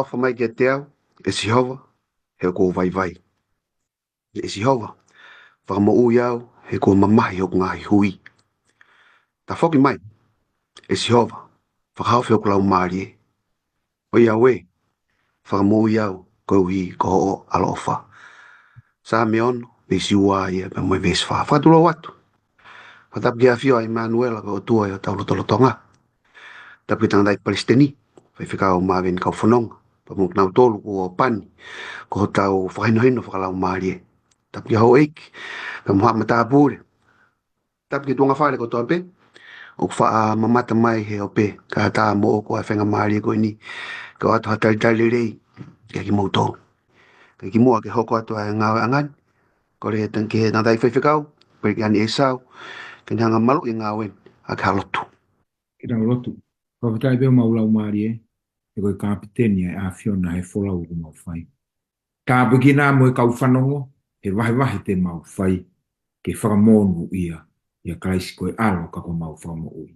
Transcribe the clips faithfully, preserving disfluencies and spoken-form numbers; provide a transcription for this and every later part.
ʻOfa mai kiate au, ʻe Sihova, he ʻoku ou vaivai. ʻE Sihova, fakamoʻui au, he kuo mamahi hoku ngaahi hui. Tafoki mai, ʻe Sihova, fakahaofi hoku laumālie. ʻOiauē, fakamoʻui au, koeʻuhi ko hoʻo ʻaloʻofa. Saame ono, veesi ua ia pea mo e veesi fā. Fakatulou atu. Fakatapu ki he ʻAfio ʻa ʻImanuela ko e ʻOtua ʻi hotau lotolotonga. Tapu ki he tangataʻeiki palesiteni, faifekau Maveni Kaufononga, pea mo kinautolu kuo pani, ko hotau fakahinohino fakalaumālie. Tapu ki he houʻeiki, pea mo haʻa matāpule. Tapu ki he tuʻunga fale kotoa pē, ʻoku faʻa mamata mai he ope, kae ʻatā moʻoku ʻa e faingamālie ko eni, ke ʻoatu ha talitali lelei, kiate kimoutolu. Kae kimuʻa ke hoko atu ʻa e ngāueʻanga ni, kole ki he tangataʻeiki faifekau, Pelikani ʻEsau, ke ne hanga maluʻi e ngāue ni, ʻaki ha lotu. Ke tau lotu. Fakafetaʻi pē homau laumālie, he ko e kapiteni ʻa e ʻAfiona he folau ʻoku mau fai. Tāpuekina mo e kau fanongo, he vahevahe te mau fai, ke fakamonūʻia ʻia Kalaisi ko e ʻAlo ka ko homau Fakamoʻui.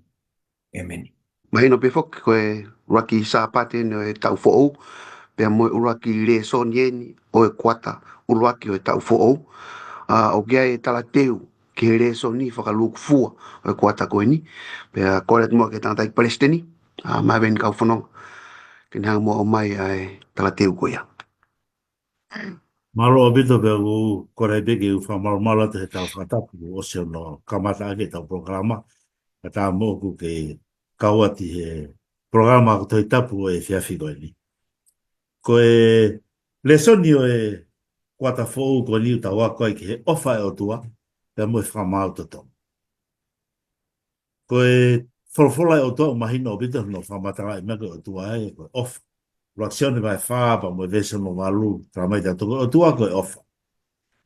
ʻEmeni. Mahino pē foki ko e ʻuluaki Sāpate eni ʻo e taʻu foʻou, pea mo e ʻuluaki lēsoni eni ʻo e kuata ʻuluaki ʻo e taʻu foʻou. ʻA, ʻoku ʻi ai e talateu ki he lēsoni fakalūkufua ʻo e kuata ko eni, pea kole atu muʻa ki he tangataʻeiki palesiteni, ʻa, Maveni Kaufononga, ke ne hanga muʻa ʻo ʻomai ʻa e talateu ko ia. Mālō ʻaupito pea ʻoku ou kole pē ke u fakamalumalu atu he tau fakatapu kuo ʻosi hono kamata ʻaki ʻetau polokalama. Ka tā moʻoku ke kau atu he polokalama ako Tohi Tapu ʻo e efiafi ko eni. Ko e lēsoni ʻo e kuata foʻou ko eni ʻoku tau ako ai ki he ʻofa ʻa e ʻOtua, pea mo e fakamaau totonu. Ko e folofola ʻa e ʻOtua ʻoku mahino ʻaupito hono fakamatalaʻi mai ko e ʻOtua ē, ko e ʻofa. ʻUluaki Sione vahe fā pea mo e veesi hono valu, talamai ʻe he ʻOtua ko e ʻofa.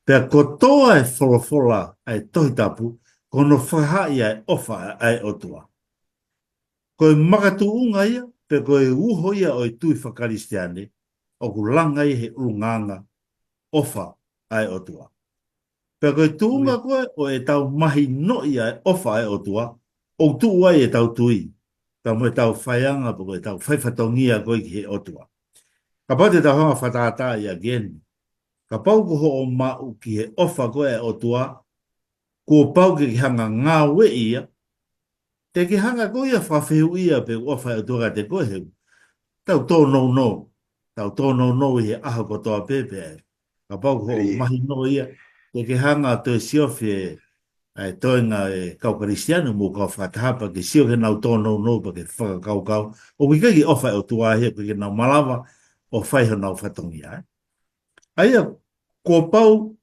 Pea kotoa e folofola ʻa e Tohi Tapu, ko hono fakahaaʻi ʻa e ʻofa ʻa e ʻOtua. Ko e makatuʻunga ia, pe ko e uho ia ʻo e tui fakakalisitiane, ʻoku langa ia he ʻulungaanga ʻofa ʻa e ʻOtua. Pea ko e tuʻunga ko ē ʻo ʻetau mahinoʻi ʻa e ʻofa ʻa e ʻOtua, ʻoku tuʻu ai ʻetau tui, pea mo ʻetau faianga, pe ko ʻetau faifatongia ko ē ki he ʻOtua. Kapau te tau hanga fakatātā ia again. Kapau ko hoʻo maʻu ki he ʻofa ko ē ʻa e ʻOtua, kuo pau ke ke hanga ngāueʻi ia, te ke hanga koe ia fakafehuʻia pe ʻoku ʻofa ʻa e ʻOtua kiate koe he ʻoku tau tōnounou. Tau tōnounou ʻi he ʻaho kotoa pē pea ē. Kapau ko hoʻo mahino ia, te ke hanga toe siofi ʻa e toenga e kau Kalisitiane mo e kau fakataha pea ke sio ki heʻenau tōnounou pea ke fakakaukau. ʻOku ʻikai ke ʻofa ʻa e ʻOtua ia, ʻoku ʻikai ke nau malava ʻo fai honau fatongia, ē. ʻA ia, kuo pau,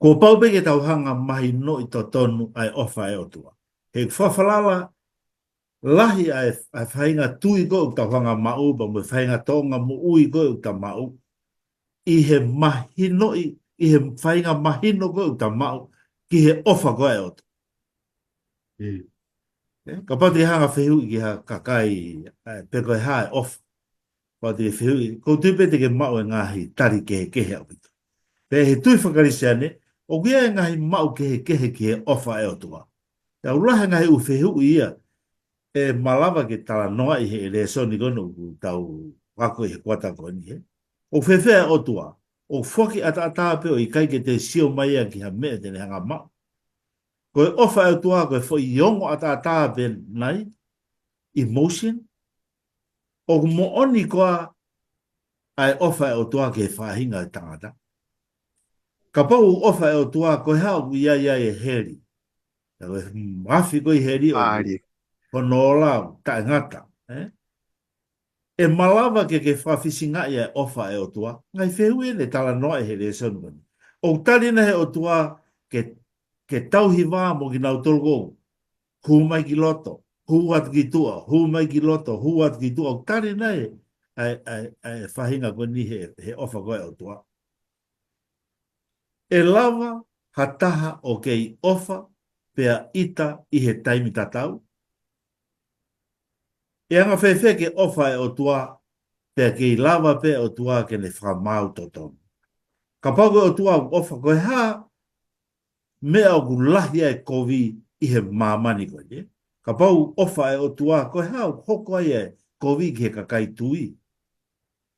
kuo pau pē ke tau hanga mahinoʻi totonu ʻa e ʻofa ʻa e ʻOtua. He ʻoku fakafalala lahi ʻa e, ʻa e faʻahinga tui ko ē ʻoku tau hanga maʻu, pea mo e faʻahinga tōʻonga moʻui ko ē ʻoku tau maʻu, ʻi he mahinoʻi, ʻi he faʻahinga mahino ko ē ʻoku tau maʻu, ki he ʻofa ko ē ʻa e ʻOtua. Ē, kapau te ke hanga fehuʻi ki ha kakai, ē, pe ko e hā e ʻofa. Kapau te ke fehuʻi, ʻoku ou tui pē te ke maʻu e ngaahi tali kehekehe ʻaupito. Pea he tui fakakalisitiane, ʻoku ʻi ai e ngaahi maʻu kehekehe ki he ʻofa ʻa e ʻOtua. Pea ʻoku lahi e ngaahi ʻū fehuʻi ia, ʻe malava ke talanoaʻi he lēsoni ko eni ʻoku tau ako ʻi he kuata ko eni, ē. ʻOku fēfē ʻa e ʻOtua, ʻoku foaki ʻataʻatā pē ʻo ʻikai ke toe sio mai ia ki ha meʻa te ne hanga maʻu. Ko e ʻofa ʻa e ʻOtua, ko e foʻi ongo ʻataʻatā pē nai, emotion, ʻoku moʻoni koā ʻa e ʻofa ʻa e ʻOtua ki he faʻahinga ʻo e tangata. Kapau ʻoku ʻofa ʻa e ʻOtua, ko e hā ʻoku ʻi ai ai e heli. Ka ko e mafi ko ē ʻi heli ʻoku hono ola ʻoku taʻengata, ē? ʻE malava ke ke fakafisingaʻi ʻa e ʻofa ʻa e ʻOtua, ngaahi fehuʻi eni ʻe talanoaʻi he lēsoni ko eni. ʻOku tali nai ʻe he ʻOtua ke, ke tauhi vā mo kinautolu ʻoku hū mai ki loto, hū atu ki tuʻa, hū mai ki loto, hū atu ki tuʻa, ʻoku tali nai ʻa e, ʻa e, ʻa e faʻahinga ko eni he, he ʻofa ko ē ʻa e ʻOtua. ʻE lava ha taha ʻo kei ʻofa pea ʻita ʻi he taimi tatau? ʻE anga fēfē ke ʻofa ʻa e ʻOtua, pea kei lava pē ʻa e ʻOtua ke ne fakamaau totonu? Kapau ko e ʻOtua ʻoku ʻofa, ko e hā meʻa ʻoku lahi ai e kovi ʻi he māmani ko eni? Kapau ʻofa ʻa e ʻOtua, ko e hā ʻoku hoko ai e kovi ki he kakai tui?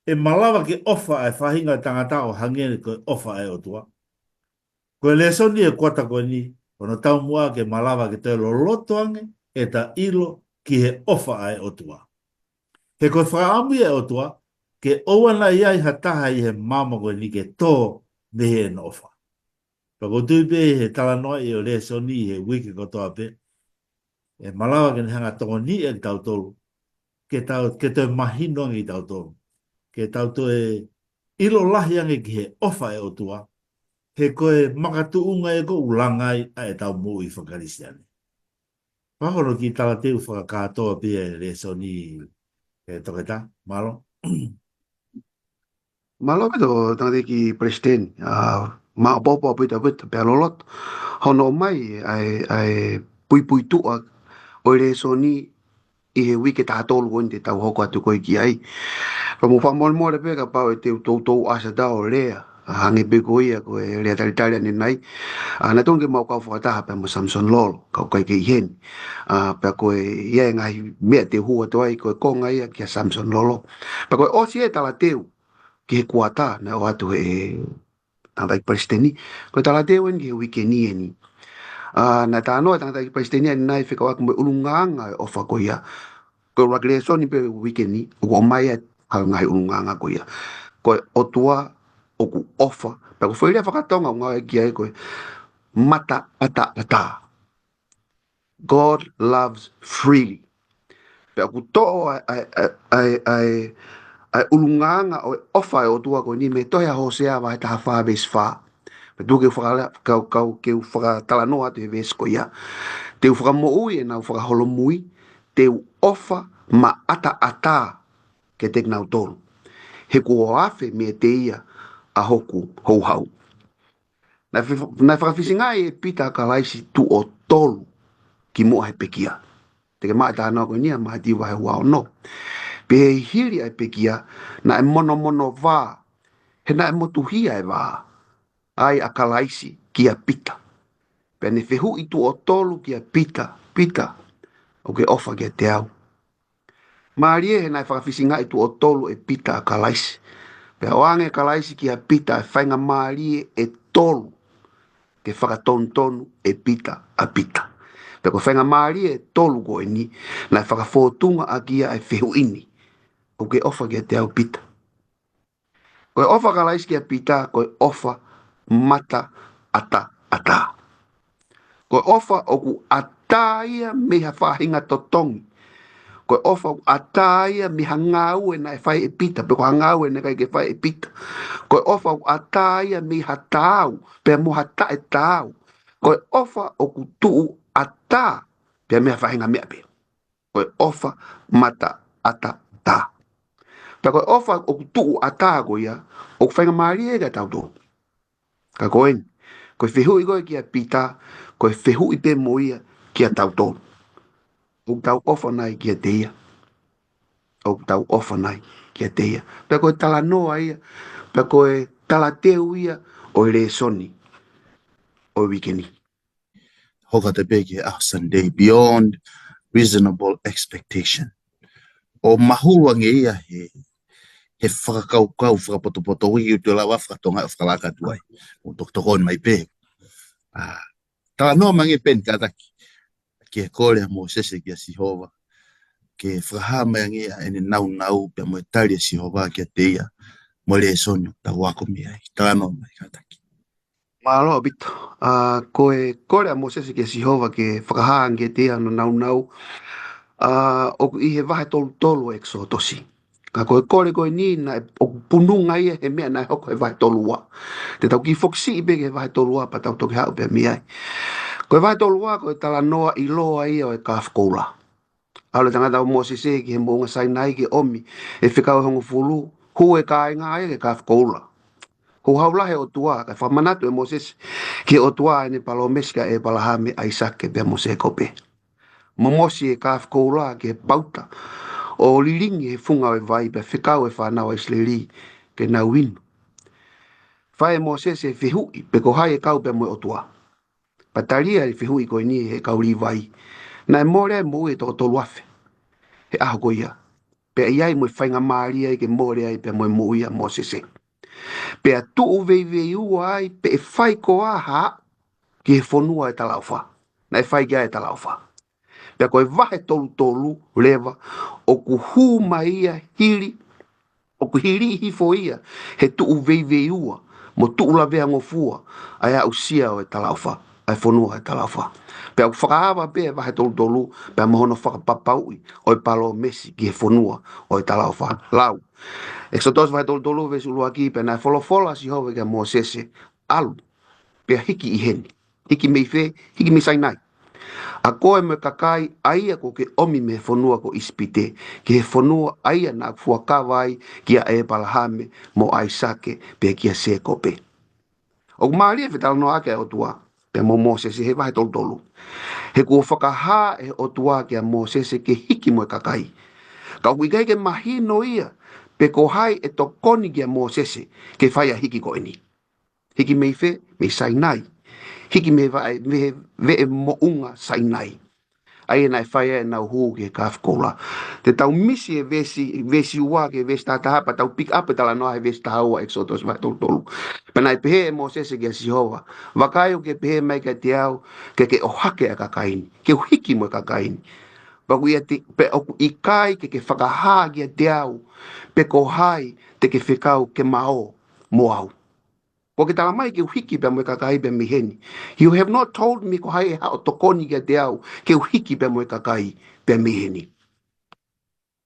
ʻE malava ke ʻofa ʻa e faʻahinga ʻo e tangata ʻo hangē ko e ʻofa ʻa e ʻOtua. Ko e lēsoni ʻo e kuata ko eni, ko hono taumuʻa ke malava ke toe loloto ange ʻeta ʻilo ki he ʻofa ʻa e ʻOtua. He ko e fakaʻamu ia ʻa e ʻOtua, ke ʻoua naʻa ʻi ai ha taha ʻi he māmani ko eni ke tō mei heʻene ʻofa. Pea ʻoku ou tui pē he talanoaʻi ʻo e lēsoni he uike kotoa pē, ʻe malava ke ne hanga ʻo tokoniʻi kitautolu, ke tau, ke toe mahino ange kitautolu, ke tau toe ʻilo lahi ange ki he ʻofa ʻa e ʻOtua, he ko e makatuʻunga ia ʻoku langa ai ʻa ʻetau moʻui faka-Kalisitiane. Pea ko hono kiʻi talateu fakakātoa pē ʻa e lēsoni, ʻe Toketā, mālō. Mālō ʻaupito, tangataʻeiki Palesiteni, ʻa, māʻopoʻopo ʻaupito, ʻaupito, pea loloto hono ʻomai ʻa e, ʻa e puipuituʻa ʻo e lēsoni ʻi he uike taha tolu ko eni te tau hoko atu ko ē ki ai. Pea mou fakamolemole pē kapau ʻe te u toutou ʻasi atu ʻo lea, ʻa, hangē pē ko ia ko e lea talitali ʻanenai. ʻA, naʻe tonu ke mau kau fakataha pea mo Samson Lolo, ka ʻoku ʻikai ke ʻi heni. ʻA, pea ko e, ʻi ai e ngaahi meʻa te u hū atu ai, ko e konga ia kia Samson Lolo. Pea ko e ʻosi e talateu ki he kuata naʻe ʻoatu ʻe he tangataʻeiki Palesiteni, ko e talateu eni ki he uike ni eni. ʻA, naʻe talanoa e tangataʻeiki Palesiteni ʻanenai fekauʻaki mo e ʻulungaanga ʻo e ʻofa ko ia. Ko e ʻuluaki lēsoni pē uike ni, ʻoku ʻomai ai ʻa e ngaahi ʻulungaanga ko ia. Ko e ʻOtua ʻoku ʻofa. Pea ko e foʻi lea faka-Tonga ʻoku ngāueʻaki ai ko e mataʻataʻatā. God loves freely. Pea ʻoku toʻo ʻa e, ʻa e, ʻa e, ʻa e, ʻa e, ʻa e ʻulungaanga ʻo e ʻofa ʻa e ʻOtua ko eni mei he tohi ʻa Hōsea vahe taha fā veesi fā. Pea tuku ke u fakala-, kau, kau, ke u fakatalanoa atu he veesi ko ia. Te u fakamoʻui ʻenau fakaholomui, te u ʻofa maʻataʻatā kiate kinautolu. He kuo afe meiate ia ʻa hoku houhau. Naʻe fe-, naʻe fakafisingaʻi ʻe Pita ʻa Kalaisi tuʻo tolu kimuʻa he pekia. Te ke maʻu e talanoa ko eni ʻia Mātiu vahe ua ono. Pea hili ʻa e pekia, naʻe monomono vā, he naʻe motuhia e vā, ʻa ia ʻa Kalaisi kia Pita. Pea ne fehuʻi tuʻo tolu kia Pita, Pita, ʻoku ke ʻofa kiate au? Mālie he naʻe fakafisingaʻi tuʻo tolu ʻe Pita ʻa Kalaisi. Pea ʻoange ʻe Kalaisi kia Pita e faingamālie ʻe tolu ke fakatonutonu ʻe Pita ʻa Pita. Pea ko e faingamālie ʻe tolu ko eni, naʻe fakafōtunga ʻaki ia e fehuʻi ni: ʻOku ke ʻofa kiate au, Pita? Ko e ʻofa ʻa Kalaisi kia Pita, ko e ʻofa mataʻataʻatā. Ko e ʻofa ʻoku ʻatā ia mei ha faʻahinga totongi. Ko e ʻofa ʻoku ʻatā ia mei ha ngāue naʻe fai ʻe Pita, pe ko ha ngāue naʻe ʻikai ke fai ʻe Pita. Ko e ʻofa ʻoku ʻatā ia mei ha taau pea mo ha taʻetaau. Ko e ʻofa ʻoku tuʻu ʻatā pea mei ha faʻahinga meʻa pē. Ko e ʻofa mataʻataʻatā. Pea ko e ʻofa ʻoku tuʻu ʻatā ko ia, ʻoku faingamālie kiate kitautolu. Ka ko eni, ko e fehuʻi ko ē kia Pita, ko e fehuʻi pē mo ia kia tautolu: ʻOku tau ʻofa nai kiate ia? ʻOku tau ʻofa nai kiate ia? Pea ko e talanoa ia, pea ko e talateu ia ʻo e lēsoni ʻo e uike ni. Hoko atu pē ki he ʻaho Sunday, beyond reasonable expectation. ʻOku mahulu ange ia he, he fakakaukau fakapotopoto, ʻoku ʻikai ke u toe lava faka-Tonga ʻo fakalaka atu ai. ʻOku tokotokoni mai pē. ʻA, talanoa mai ange pē eni kātaki ki he kole ʻa Mōsese kia Sihova ke fakahā mai ange ʻa ʻene nāunau pea mo e tali ʻa Sihova kiate ia, mo e lēsoni ʻoku tau ako mei ai. Talanoa mai kātaki. Mālō ʻaupito. ʻA, ko e kole ʻa Mōsese kia Sihova ke fakahā ange kiate ia hono nāunau, ʻa, ʻoku ʻi he vahe tolu tolu ʻo ʻEkisotosi. Ka ko e kole ko eni naʻe, ʻoku pununga ia he meʻa naʻe hoko he vahe tolu ua. Te tau kiʻi fokisiʻi pē ki he vahe tolu ua pea tau toki haʻu pē mei ai. Ko e vahe tolu ua ko e talanoa ʻiloa ia ʻo e kalafi koula. ʻAlu e tangata ʻo Mōsese ki he moʻunga Sainai ke ʻomi e fekau ʻe hongofulu, hū e kāinga ia ki he kalafi koula. Houhau lahi e ʻOtua, kae fakamanatu ʻe Mōsese ki he ʻOtua ʻene palōmesi kia ʻĒpalahame, ʻAisake pea mo Sēkope. Momosi e kalafi koula ki he pauta, ʻo lilingi he funga ʻo e vai pea fekau e fānau ʻa ʻIsileli ke nau inu. Fai ʻe Mōsese e fehuʻi pe ko hai ʻe kau pea mo e ʻOtua. Pea tali ʻa e fehuʻi ko eni ʻe he kau Līvai. Naʻe mole ai e moʻui ʻe toko tolu afe he ʻaho ko ia. Pea ʻi ai mo e faingamālie ai ke mole ai pea mo e moʻui ʻa Mōsese. Pea tuʻu veiveiua ai pe ʻe fai koā ha aʻu ki he fonua ʻo e talaʻofa. Naʻe fai ki ai e talaʻofa. Pea ko e vahe tolu tolu leva, ʻoku hū mai ia hili, ʻoku hili hifo ia he tuʻu veiveiua mo tuʻu laveangofua ʻa e aʻusia ʻo e talaʻofa, ʻa e fonua ʻo e talaʻofa. Pea ʻoku fakaava pē e vahe tolu tolu pea mo hono fakapapauʻi ʻo e palōmesi ki he fonua ʻo e talaʻofa. Lau ʻEkisoto vahe tolu tolu veesi ʻuluaki: Pea naʻe folofola ʻa Sihova kia Mōsese, ʻAlu, pea hiki ʻi heni. Hiki mei fē? Hiki mei Sainai. ʻA koe mo e kakai ʻa ia kuo ke ʻomi mei he fonua ko ʻIsipite, ki he fonua ʻa ia naʻa ku fuakava ai kia ʻĒpalahame mo ʻAisake pea kia Sēkope. ʻOku mālie e fetalanoaʻaki ʻa e ʻOtua pea mo Mōsese he vahe tolu tolu. He kuo fakahā ʻe he ʻOtua kia Mōsese ke hiki mo e kakai. Ka ʻoku ʻikai ke mahino ia pe ko hai ʻe tokoni kia Mōsese ke fai ʻa e hiki ko eni. Hiki mei fē? Mei Sainai. Hiki mei he vaʻe, mei he veʻe moʻunga Sainai. ʻA ia naʻe fai ai ʻenau hū ki he kaafu koula. Te tau misi e veesi, veesi ua ki he veesi taha taha, pea tau pick up e talanoa he veesi taha ua ʻEkisoto vahe tolu tolu. Pea naʻe pehē ʻe Mōsese kia Sihova, Vakai, ʻoku ke pehē mai kiate au ke ke ʻohake ʻa e kakai ni, ke u hiki mo e kakai ni. Pea ʻoku ʻiate, pea ʻoku ʻikai ke ke fakahā kiate au pe ko hai te ke fekau ke ma ō mo au. Kuo ke tala mai ke u hiki pea mo e kakai pea mei heni. You have not told me ko hai ʻe haʻu ʻo tokoni kiate au ke u hiki pea mo e kakai pea mei heni.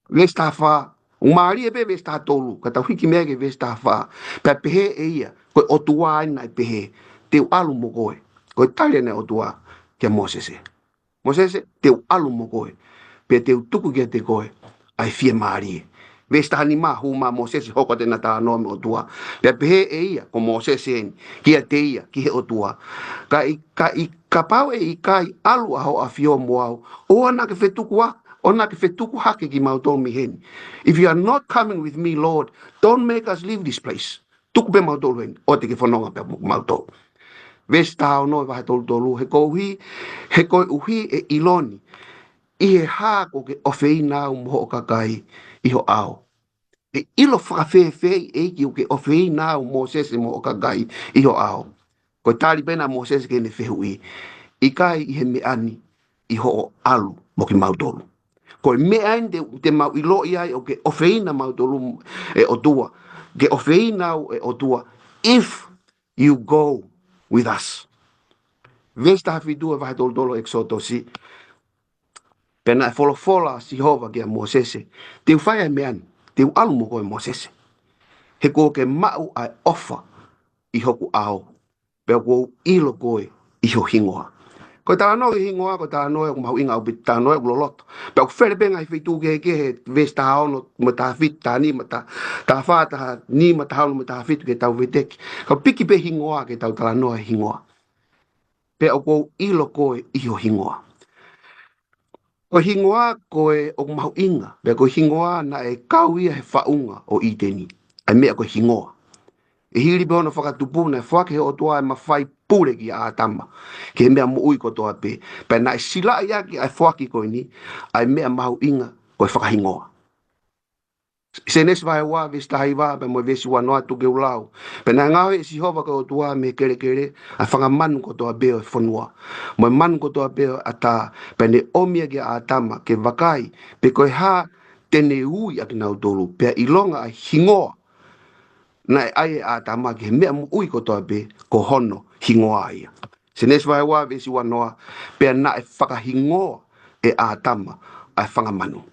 Veesi taha fā. ʻOku mālie pē veesi taha tolu, ka tau hiki mei ai ki he veesi taha fā. Pea pehē ʻe ia, Ko e ʻOtua eni naʻe pehē, Te u ʻalu mo koe. Ko e tali ʻa e ʻOtua kia Mōsese, Mōsese, te u ʻalu mo koe, pea te u tuku kiate koe ʻa e fiemālie. Veesi taha nima, hū mai ʻa Mōsese, hoko atu ʻena talanoa mo e ʻOtua. Pea pehē ʻe ia, ko Mōsese eni, kiate ia, ki he ʻOtua, Ka ʻi, ka ʻi, kapau ʻe ʻikai ʻalu ʻa hoʻo ʻAfio mo au, ʻoua naʻa ke fetuku a, ʻoua naʻa ke fetuku hake kimautolu mei heni. If you are not coming with me, Lord, don't make us leave this place. Tuku pē mautolu heni, ʻoua te ke fononga pē mo mautolu. Veesi taha ono e vahe tolu tolu, He koeʻuhi, he koeʻuhi ʻe ʻilo ni ʻi he hā kuo ke ʻofeina au mo hoʻo kakai ʻi ho ʻao. ʻE ʻilo fakafēfē ʻEiki ʻoku ke ʻofeina au, Mōsese, mo hoʻo kakai ʻi ho ʻao? Ko e tali pē ʻena ʻa Mōsese ki heʻene fehuʻi, ʻIkai ʻi he meʻa ni ʻi hoʻo ʻalu mo kimautolu. Ko e meʻa eni te, te mau ʻiloʻi ai ʻoku ke ʻofeina mautolu ʻe ʻOtua, ke ʻofeina au ʻe ʻOtua, if you go with us. Veesi taha fitu e vahe tolu tolu ʻEkisoto. Pea naʻe folofola ʻa Sihova kia Mōsese, Te u fai ʻa e meʻa ni, te u ʻalu mo koe, Mōsese. He kuo ke maʻu ʻa e ʻofa ʻi hoku ʻao, pea kuo u ʻilo koe ʻi ho hingoa. Ko e talanoa ki he hingoa, ko e talanoa ʻoku mahuʻinga ʻaupito, talanoa ʻoku loloto. Pea ʻoku fele pē ngaahi feituʻu kehekehe he veesi taha ono mo e taha fitu, taha nima, taha, taha fā, taha nima, taha ono mo e taha fitu ke tau veteki. Ka ʻoku piki pē hingoa ke tau talanoa he hingoa. Pea ʻoku ou ʻilo koe ʻi ho hingoa. Ko e hingoa ko ē ʻoku mahuʻinga, pea ko e hingoa naʻe kau ia he faʻunga ʻo ʻĪteni. ʻA e meʻa ko e hingoa. ʻI he hili pē hono fakatupu naʻe foaki ʻe he ʻOtua e mafai pule kia ʻĀtama, ki he meʻa moʻui kotoa pē. Pea naʻe silaʻi ʻaki ʻa e foaki ko eni, ʻa e meʻa mahuʻinga ko e fakahingoa. Sēnesi vahe ua, veesi taha hiva, pea mo e veesi ua noa, tuku ke u lau. Pea naʻe ngaohi ʻe Sihova ko e ʻOtua mei he kelekele ʻa e fanga manu kotoa pē ʻo e fonua, mo e manu kotoa pē ʻo e ʻatā, pea ne ʻomi ia kia ʻĀtama ke vakai pe ko e hā te ne ui ʻakinautolu, pea ʻilonga ʻa e hingoa naʻe ʻai ʻe ʻĀtama ki he meʻa moʻui kotoa pē, ko hono hingoa ia. Sēnesi vahe ua, veesi ua noa, Pea naʻe fakahingoa ʻe ʻĀtama ʻa e fanga manu.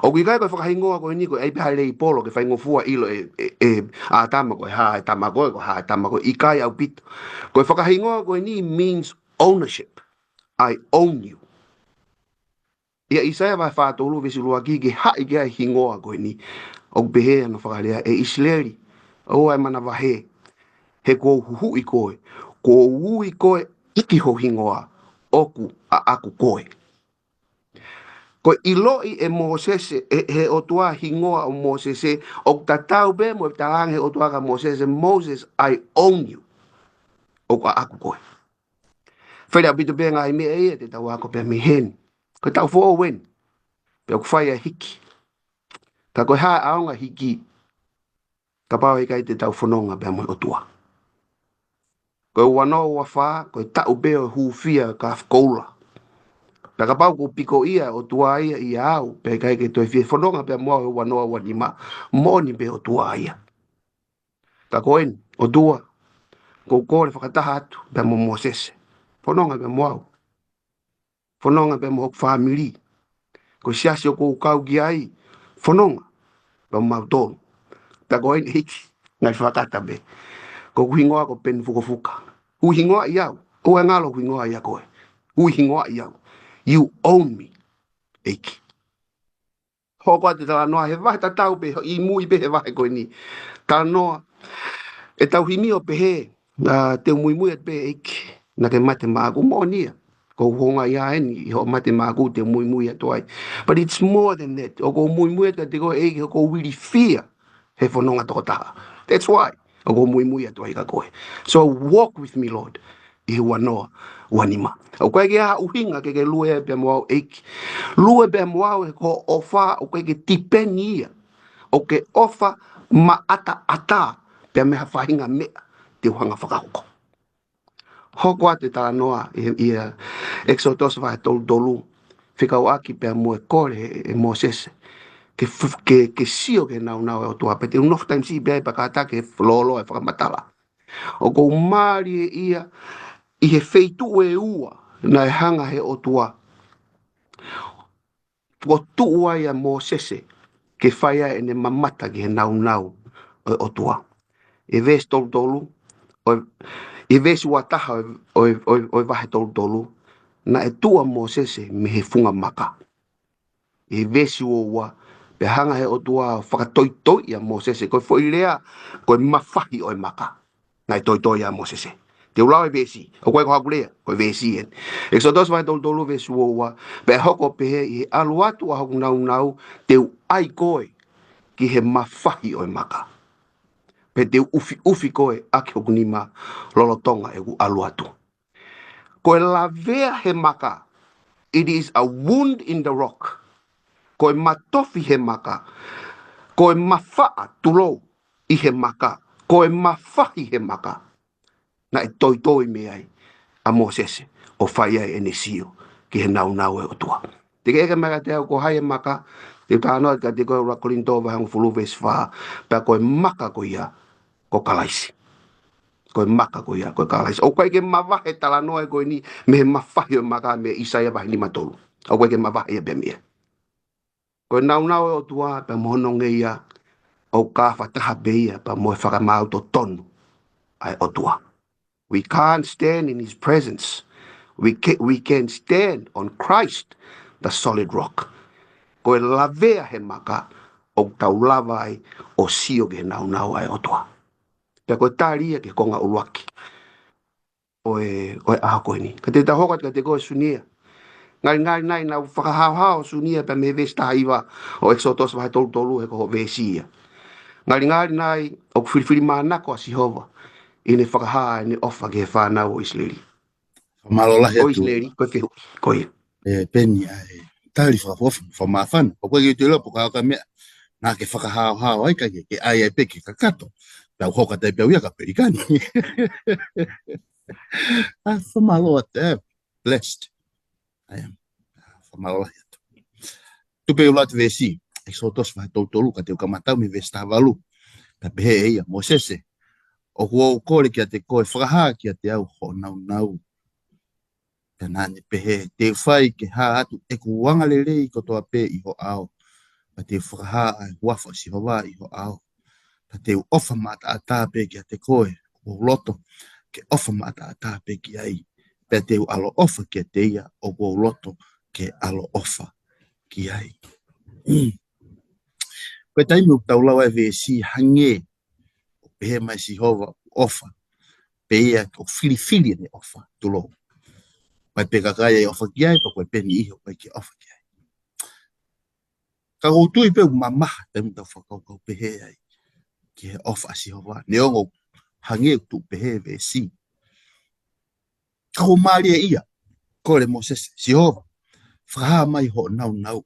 ʻOku ʻikai ko e fakahingoa ko eni ko e ʻai pē ha leipolo ke faingofua ʻilo ʻe, ʻe, ʻe ʻĀtama ko e hā e tama ko ē, ko e hā e tama ko ē, ʻikai ʻaupito. Ko e fakahingoa ko eni means ownership. I own you. ʻIa ʻAisea vahe fā tolu veesi ʻuluaki, ke haʻi ki ai e hingoa ko eni. ʻOku pehē hono fakalea, ʻE ʻIsileli, ʻoua ʻe manavahē, he kuo u huhuʻi koe, kuo u ui koe ʻaki ho hingoa, ʻOku ʻaʻaku koe. Ko e ʻiloʻi ʻe Mōsese, ʻe, he ʻOtua hingoa ʻo Mōsese, ʻoku tatau pē mo e talaange ʻe he ʻOtua kia Mōsese, Moses, I own you. ʻOku ʻaʻaku koe. Fele ʻaupito pē ngaahi meʻa ia te tau ako pē mei heni. Ko e taʻu foʻou eni. Pea ʻoku fai ʻa e hiki. Ka ko e hā ʻaonga hiki, kapau ʻe ʻikai te tau fononga pea mo e ʻOtua. Ko e ua noa ua fā, ko e taʻu pē ʻo e hūfia ka koula. Pea kapau ʻoku piko ia ʻOtua ia ʻia au, pea ʻikai ke toe fie fononga pea mo au he ua noa ua nima, moʻoni pē ʻOtua ia. Ka ko eni, ʻOtua, ʻoku ou kole fakataha atu pea mo Mōsese. Fononga pea mo au. Fononga pea mo hoku fāmili. Ko e siasi ʻoku ou kau ki ai, fononga pea mo mautolu. Ka ko eni ʻEiki, ngali fakata pē. Ko hoku hingoa ko Peni Fukofuka. Ui hingoa ʻi au. ʻOua ʻe ngalo hoku hingoa ʻia koe. Ui hingoa ʻi au. You own me, ʻEiki. Hoko atu e talanoa he vahe tatau pē, ʻi mui pē he vahe ko eni. Talanoa, ʻetau himi ʻo pehē, ʻa, te u muimui atu pē ʻEiki, naʻa ke mate maʻaku, moʻoni ia. Ko hoʻo ngaahi ʻa eni, ʻi hoʻo mate maʻaku, te u muimui atu ai. But it's more than that. ʻOku ou muimui atu kiate koe ʻEiki, ʻoku ou ilifia he fononga tokotaha. That's why ʻoku ou muimui atu ai kia koe. So walk with me, Lord, ʻi he ua noa ua nima. ʻOku ʻikai ke ʻi ai ha ʻuhinga ke ke lue pea mo au ʻEiki. Lue pea mo au he ko hoʻo ʻofa ʻoku ʻikai ke tipeni ia. ʻOku ke ʻofa maʻataʻatā pea mei ha faʻahinga meʻa te u hanga fakahoko. Hoko atu e talanoa ʻi, ʻi, ʻa, ʻEkisoto vahe tolu tolu, fekauʻaki pea mo e kole ʻe, ʻe Mōsese ke fu-, ke, ke sio ki he nāunau ʻa e ʻOtua, pea te u nofo taimi siʻi pē ai pea kātaki e lōloa e fakamatala. ʻOku ou mālieʻia ʻi he feituʻu ʻe ua naʻe hanga he ʻOtua ʻo tuʻu ai ʻa Mōsese ke fai ai ʻene mamata ki he nāunau ʻo e ʻOtua. ʻI he veesi tolu tolu, ʻo, ʻi he veesi ua taha ʻo, ʻo, ʻo, ʻo e vahe tolu tolu, naʻe tuʻu ʻa Mōsese mei he funga maka. ʻI he veesi ua ua, pea hanga he ʻOtua ʻo fakatoitoi ʻa Mōsese, ko e foʻi lea, ko e mafahi ʻo e maka. Naʻe toitoi ʻa Mōsese. Te u lau e veesi, ʻoku ʻikai ko haku lea, ko e veesi eni. ʻEkisoto vahe tolu tolu veesi ua ua, pea hoko ʻo pehē ʻi he ʻalu atu ʻa hoku nāunau, te u ʻai koe ki he mafahi ʻo e maka. Pea te u ʻufiʻufi koe ʻaki hoku nima lolotonga ʻeku ʻalu atu. Ko e lavea he maka, it is a wound in the rock. Ko e matofi he maka, ko e mafaʻa tulou ʻi he maka, ko e mafahi he maka. Naʻe toitoi mei ai ʻa Mōsese ʻo fai ai ʻene sio ki he nāunau ʻa e ʻOtua. Te ke ʻeke mai kiate au ko hai e maka, te u talanoa kiate koe ʻuluaki Kolinitō vahe hongofulu veesi fā, pea ko e maka ko ia ko Kalaisi. Ko e maka ko ia ko Kalaisi. ʻOku ʻikai ke mavahe e talanoa ko eni mei he mafahi ʻo e maka mei ʻAisea vahe nima tolu. ʻOku ʻikai ke mavahe ia pea mei ai. Ko e nāunau ʻa e ʻOtua pea mo hono ngeia, ʻoku kau fakataha pē ia pea mo e fakamaau totonu ʻa e ʻOtua. We can't stand in his presence. We can, we can stand on Christ, the solid rock. Ko e lavea he maka ʻoku tau lava ai ʻo sio ki he nāunau ʻa e ʻOtua. Pea ko e tali ia ki he konga ʻuluaki ʻo e, ʻo e ʻaho ko eni. Ka te tau hoko atu kiate koe Sunia. Ngalingali nai naʻa ku fakahaohaoa Sunia pea mei he veesi taha hiva ʻo ʻEkisoto vahe tolu tolu he ko hoʻo veesi ia. Ngalingali nai ʻoku filifilimānako ʻa Sihova ʻi heʻene fakahā ʻene ʻofa ki he fānau ʻo ʻIsileli. Fakamālō lahi ʻo atu. ʻIsileli, ko e fehuʻi, ko ia. ʻE Peni ʻa e tali fakafofu, fakamāfana. ʻOku ʻikai ke u toe ʻilo pe ko e hā e meʻa naʻa ke fakahaohaoa ai ka ke, ke ʻai ai pē ke kakato. Pea u hoko atu ai pē au ia kia Pelikani. ʻA, fakamālō atu, ē, blessed. ʻA ia, fakamālō lahi atu. Tuku pē ke u lau atu e veesi, ʻEkisoto vahe tolu tolu, ka te u kamata au mei he veesi taha valu. Pea pehē ʻe ia, Mōsese, ʻoku ou kole kiate koe, fakahā kiate au hoʻo nāunau. Pea naʻa ne pehē, te u fai ke hā atu ʻeku angalelei kotoa pē ʻi ho ʻao. Pea te u fakahā ʻa e huafa ʻo Sihova ʻi ho ʻao. Pea te u ʻofa maʻataʻatā pē kiate koe, ʻoku ou loto ke ʻofa maʻataʻatā pē ki ai. Pea te u ʻaloʻofa kiate ia, ʻoku ou loto ke ʻaloʻofa ki ai. Ko e taimi ʻoku tau lau ai e veesi hangē ʻoku pehē mai Sihova ʻoku ʻofa, pea ʻoku filifili ʻene ʻofa, tulou. Mai pē kakai ʻe ʻofa ki ai, pea ko e pē niʻihi ʻoku ʻikai ke ʻofa ki ai. Ka ʻoku ou tui pē ʻoku mamaha taimi ʻoku tau fakakaukau pehē ai ki he ʻofa ʻa Sihova. Neongo hangē ʻoku tuʻu pehē he veesi. Ka ʻoku mālie ia, kole Mōsese, Sihova, fakahā mai hoʻo nāunau.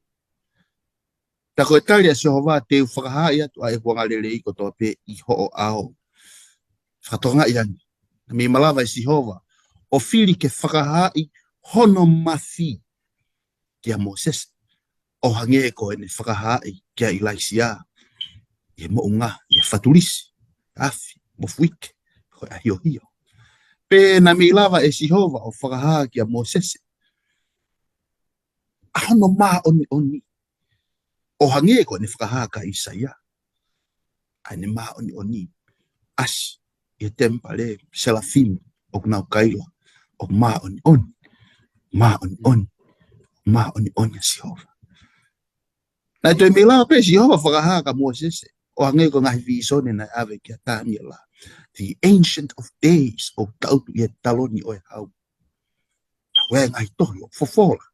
Pea ko e tali ʻa Sihova, te u fakahaaʻi atu ʻa e huanga lelei kotoa pē ʻi hoʻo ʻao. Fakatokangaʻi ange. Naʻe malava ʻe Sihova ʻo fili ke fakahaaʻi hono mafi kia Mōsese, ʻo hangē ko ʻene fakahaaʻi kia ʻIlaisiā ʻi he moʻunga, ʻi he fatulisi, afi, mofuike, ko e ʻahiohio. Pea naʻe malava ʻe Sihova ʻo fakahā kia Mōsese ʻa hono māʻoniʻoni, ʻo hangē ko ʻene fakahā kia ʻAisea ʻa ʻene māʻoniʻoni. ʻAsi ʻi he temipale, selafimi ʻoku nau kaila, ʻoku māʻoniʻoni, māʻoniʻoni, māʻoniʻoni ʻa Sihova. Naʻe toe malava pē ʻe Sihova ʻo fakahā kia Mōsese, ʻo hangē ko e ngaahi vīsone naʻe ʻave kia Taniela, the Ancient of Days, ʻoku tangutu ʻi he taloni ʻo e hau. Ko e ngaahi tohi ʻoku fofola,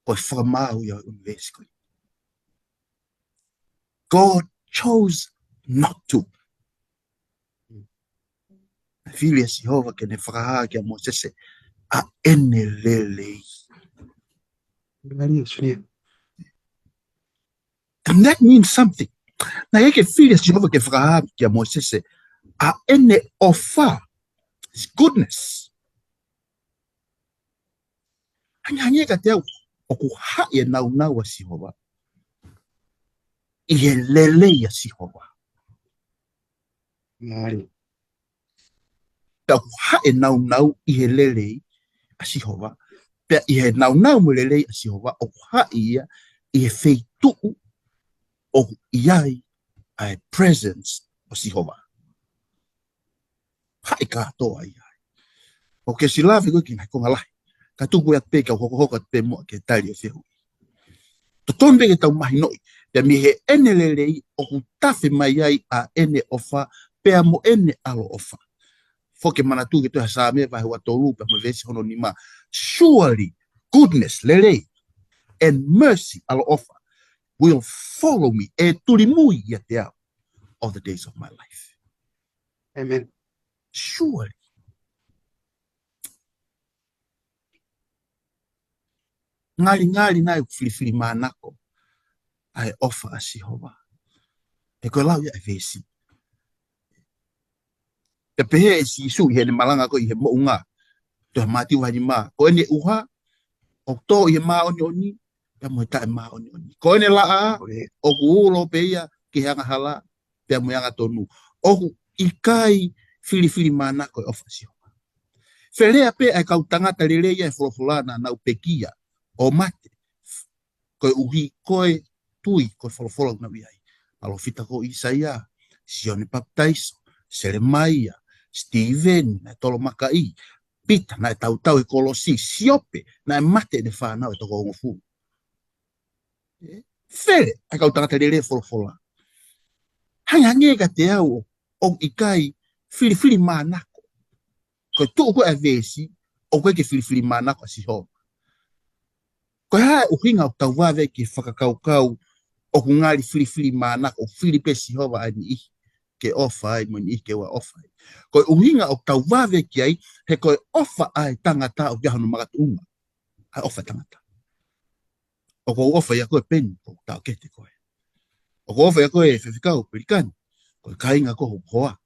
ko e fakamaau ia ʻo e ʻunivēsi ko ē. God chose not to. Naʻe fili ʻe Sihova ke ne fakahā kia Mōsese ʻa ʻene lelei. Lelei, Sihova. And that means something. Naʻe ʻikai ke fili ʻe Sihova ke fakahā kia Mōsese ʻa ʻene ʻofa, his goodness. Hangē, hangē kiate au, ʻoku haʻi e naunau ʻa Sihova ʻi he lelei ʻa Sihova. Mālie. Pea ʻoku haʻi e naunau ʻi he lelei ʻa Sihova. Pea ʻi he naunau mo e lelei ʻa Sihova, ʻoku haʻi ia ʻi he feituʻu ʻoku ʻi ai ʻa e presence ʻo Sihova. Haʻi kātoa ia. ʻOku ke ʻosi lave koe ki he ngaahi konga lahi. Ka tuku atu pē, kau hokohoko atu pē muʻa ki he tali ʻo e fehuʻi. Totonu pē ke tau mahinoʻi, pea mei heʻene lelei ʻoku tafe mai ai ʻa ʻene ʻofa, pea mo ʻene ʻaloʻofa. Foki ke manatu ki he tohi Saame vahe ua tolu pea mo e veesi hono nima. Surely goodness, lelei, and mercy, ʻaloʻofa, will follow me, ʻe tulimui ʻiate au, all the days of my life. Amen. Surely. Ngalingali nai ʻoku filifilimānako ʻa e ʻofa ʻa Sihova. He ko e lau ia ʻa e veesi. Pea pehē ʻe Sīsū ʻi heʻene malanga ko ē ʻi he moʻunga, tohi Mātiu vahe nima, ko ʻene ʻuha ʻoku tō ʻi he māʻoniʻoni pea mo e taʻemāʻoniʻoni. Ko ʻene laʻā ʻoku ulo pē ia ki he angahala pea mo e angatonu. ʻOku ʻikai filifilimānako e ʻofa ʻa Sihova. Felea pē ʻa e kau tangata lelei ʻa e folofola naʻa nau pekia ʻo mate koeʻuhi ko e tui ko e folofola ʻoku nau ʻi ai. Palōfita ko ʻĪsaia, Sione Papitaiso, Selemaia, Sitīveni naʻe tolomakaʻi, Pita naʻe tautau he kolosi, Siope naʻe mate ʻene fānau ʻe toko hongofulu. Ē? Fele ʻa e kau tangata lelei folofola. Hangehangē kiate au ʻoku ʻikai filifilimānako. Ko e tuʻu ko ē ʻa e veesi, ʻoku ʻikai ke filifilimānako ʻa Sihova. Ko e hā e ʻuhinga ʻoku tau vave ki he fakakaukau ʻoku ngali filifilimānako, ʻoku fili pē Sihova ʻa e niʻihi ke ʻofa ai mo e niʻihi ke ʻoua ʻofa ai? Ko e ʻuhinga ʻoku tau vave ki ai, he ko e ʻofa ʻa e tangata ʻoku ʻi ai hono makatuʻunga ʻa e ʻofa ʻa e tangata. ʻOku ou ʻofa ʻia koe Peni, ko e taʻokete koe. ʻOku ou ʻofa ʻia koe Faifekau Pelikani, ko e kāinga ko hoku hoa.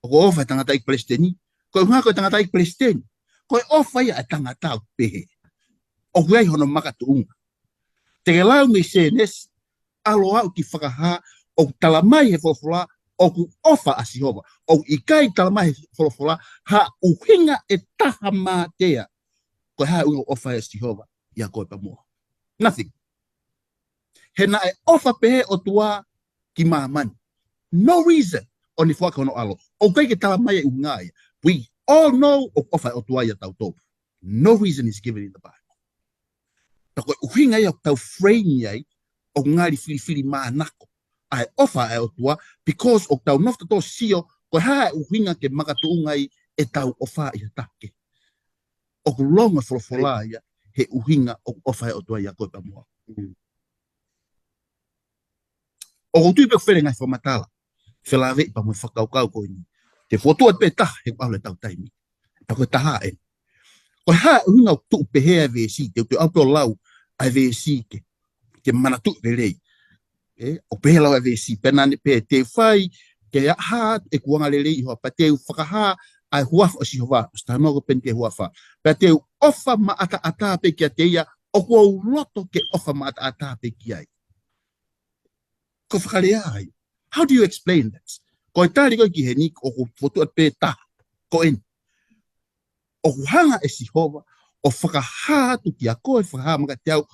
ʻOku ou ʻofa ʻi he tangataʻeiki palesiteni, ko e ʻuhinga ko e tangataʻeiki palesiteni. Ko e ʻofa ia ʻa e tangata ʻoku pehē. ʻOku ʻi ai hono makatuʻunga. Te ke lau mei Sēnesi, ʻalu ʻo aʻu ki Fakahā, ʻoku talamai he folofola ʻoku ʻofa ʻa Sihova. ʻOku ʻikai talamai he folofola ha ʻuhinga ʻe taha mātea ko e hā e ʻuhinga ʻoku ʻofa ai ʻa Sihova ʻia koe pea mo au. Nothing. He naʻe ʻofa pehē ʻOtua ki māmani. No reason ʻo ne foaki hono ʻAlo. ʻOku ʻikai ke talamai e ʻuhinga ia. We all know ʻoku ʻofa ʻOtua ʻia tautolu. No reason is given in the Bible. Pea ko e ʻuhinga ia ʻoku tau frame ai ʻoku ngali filifilimānako ʻa e ʻofa ʻa e ʻOtua, because ʻoku tau nofo tautolu ʻo sio ko e hā e ʻuhinga ke makatuʻunga ai ʻetau ʻofa ʻi ha taha kehe. ʻOku longo e folofola ia he ʻuhinga ʻoku ʻofa ai ʻOtua ʻia koe pea mo au. Mm. ʻOku ou tui pē ʻoku fele ngaahi fakamatala, felāveʻi pea mo e fakakaukau ko eni. Te u fokotuʻu atu pē taha he ʻoku ʻalu ʻetau taimi. Pea ko e taha eni. Ko e hā e ʻuhinga ʻoku tuʻu pehē ʻa e veesi, te u toe ʻalu pē ʻo lau ʻa e veesi ke, ke manatuʻi lelei. ʻE, ʻoku pehē lau ʻa e veesi, pea naʻa ne pehē, te u fai ke hā ʻeku angalelei ʻi ho ʻao, pea te u fakahā ʻa e huafa ʻo Sihova, ʻosi talanoa ko ē pē eni ki he huafa. Pea te u ʻofa maʻataʻatā pē kiate ia, ʻoku ou loto ke ʻofa maʻataʻatā pē ki ai. Ko e fakalea ia. How do you explain that? Ko e tali ko ē ki heni, ʻoku ou fokotuʻu atu pē taha. Ko eni. ʻOku hanga ʻe Sihova ʻo fakahā atu kiate koe, fakahā mai kiate au,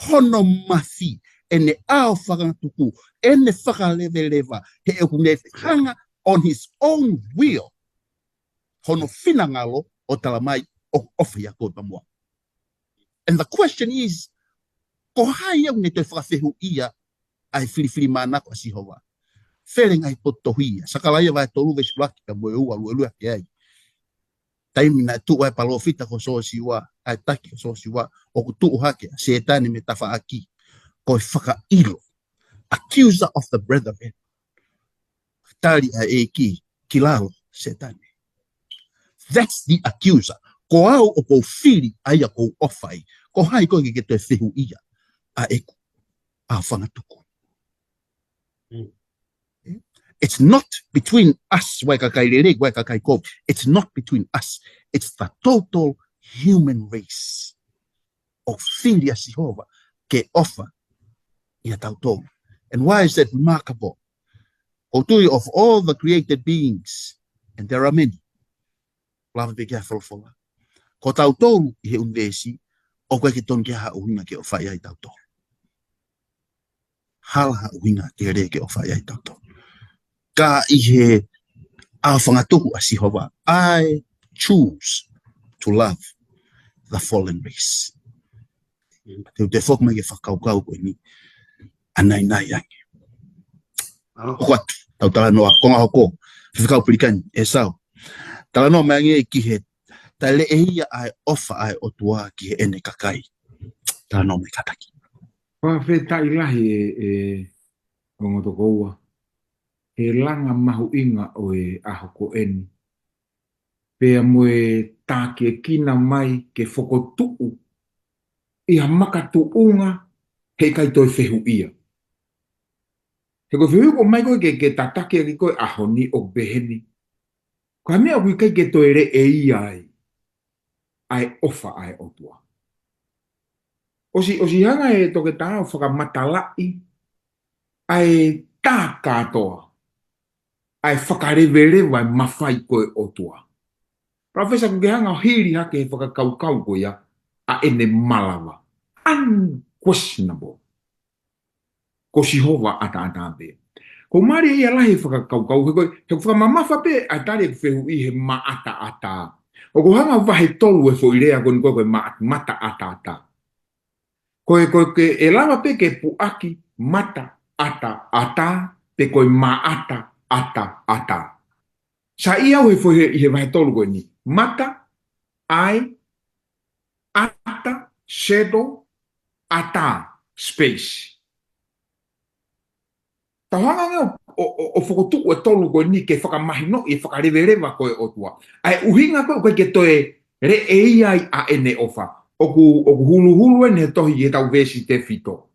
hono mafi, ʻene ʻao fakangatuku, ʻene fakaleveleva, he ʻoku ne hanga on his own will, hono finangalo ʻo tala mai ʻoku ʻofa ʻiate koe pea mo au. And the question is, ko hai ʻoku ne toe fakafehuʻia ʻa e filifilimānako ʻa Sihova? Fele ngaahi potu tohi ia. Sakalaia vahe tolu veesi ʻuluaki pea mo e ua, luelue hake ai. Taimi naʻe tuʻu ai e palōfita ko Sosiua, ʻa e taki ko Sosiua, ʻoku tuʻu hake ʻa Sētane mei he tafaʻaki, ko e fakaʻilo. Accuser of the brethren. Tali ʻa e ʻEiki ki lalo, Sētane. That's the accuser. Ko au ʻoku ou fili ʻa ia ʻoku ou ʻofa ai. Ko hai koe ke ke toe fehuʻia ʻa ʻeku ʻao fakangatuku? Mm. It's not between us, ʻa e kakai lelei, ʻa e kakai kovi. It's not between us. It's the total human race. ʻOku fili ʻa Sihova ke ʻofa ʻia tautolu. And why is that remarkable? ʻOku ou tui of all the created beings, and there are many, lava pē ki he folofola, ko tautolu ʻi he ʻunivēsi, ʻoku ʻikai ke tonu ke ha ʻuhinga ke ʻofa ai tautolu. Hala ha ʻuhinga ke lele ke ʻofa ai tautolu. Ka ʻi he ʻao fakangatuku ʻa Sihova, I choose to love the fallen race. Te u toe foki mai ki he fakakaukau ko eni, ʻa naʻinaʻi ange. Hoko atu, tau talanoa, konga hoko, Faifekau Pilikani, ʻEsau. Talanoa mai ange ki he, taʻeleʻeia ʻa e ʻofa ʻa e ʻOtua ki heʻene kakai. Talanoa mai kātaki. Fakafetaʻi lahi e, e ongo tokoua. He langa mahuʻinga ʻo e ʻaho ko eni. Pea mo e tākiekina mai ke fokotuʻu ʻi ha makatuʻunga heʻikai toe fehuʻia. He ko e fehuʻi ko ē mai ko ē ke, ke tataki ʻaki ko ē ʻaho ni ʻoku peheni. Ko e hā e meʻa ʻoku ʻikai ke toe leʻeia ai ʻa e ʻofa ʻa e ʻOtua? ʻOsi, ʻosi hanga ʻe Toketā ʻo fakamatalaʻi ʻa e tā kātoa ʻa e fakaleveleva e mafai ko ē ʻo e ʻOtua. Professor, ʻoku ke hanga ʻo hili hake he fakakaukau ko ia ʻa ʻene malava. Unquestionable. Ko Sihova ʻataʻatā pē. Ko e mālie ia lahi e fakakaukau, he ko e, he ʻoku fakamamafa pē ʻa e tali ʻeku fehuʻi he maʻataʻatā. ʻOku hanga vahe tolu e foʻi lea ko eni ko e, ko e ma-, mataʻataʻatā. Ko e, ko e ke ʻe lava pē ke puʻaki mataʻataʻatā, pe ko e maʻataʻataʻatā. Saiʻia au he foʻi he, ʻi he vahe tolu ko eni. Mata, ʻai, ʻata, shadow, ʻatā, space. Tau hanga ange ʻo, ʻo, ʻo, ʻo fokotuʻu e tolu ko eni ke fakamahinoʻi e fakaleveleva ko ē ʻo e ʻOtua. ʻA e ʻuhinga ko ē ʻoku ʻikai ke toe leʻeia ai ʻa ʻene ʻofa. ʻOku, ʻoku huluhulu eni he tohi ʻi heʻetau veesi tefito.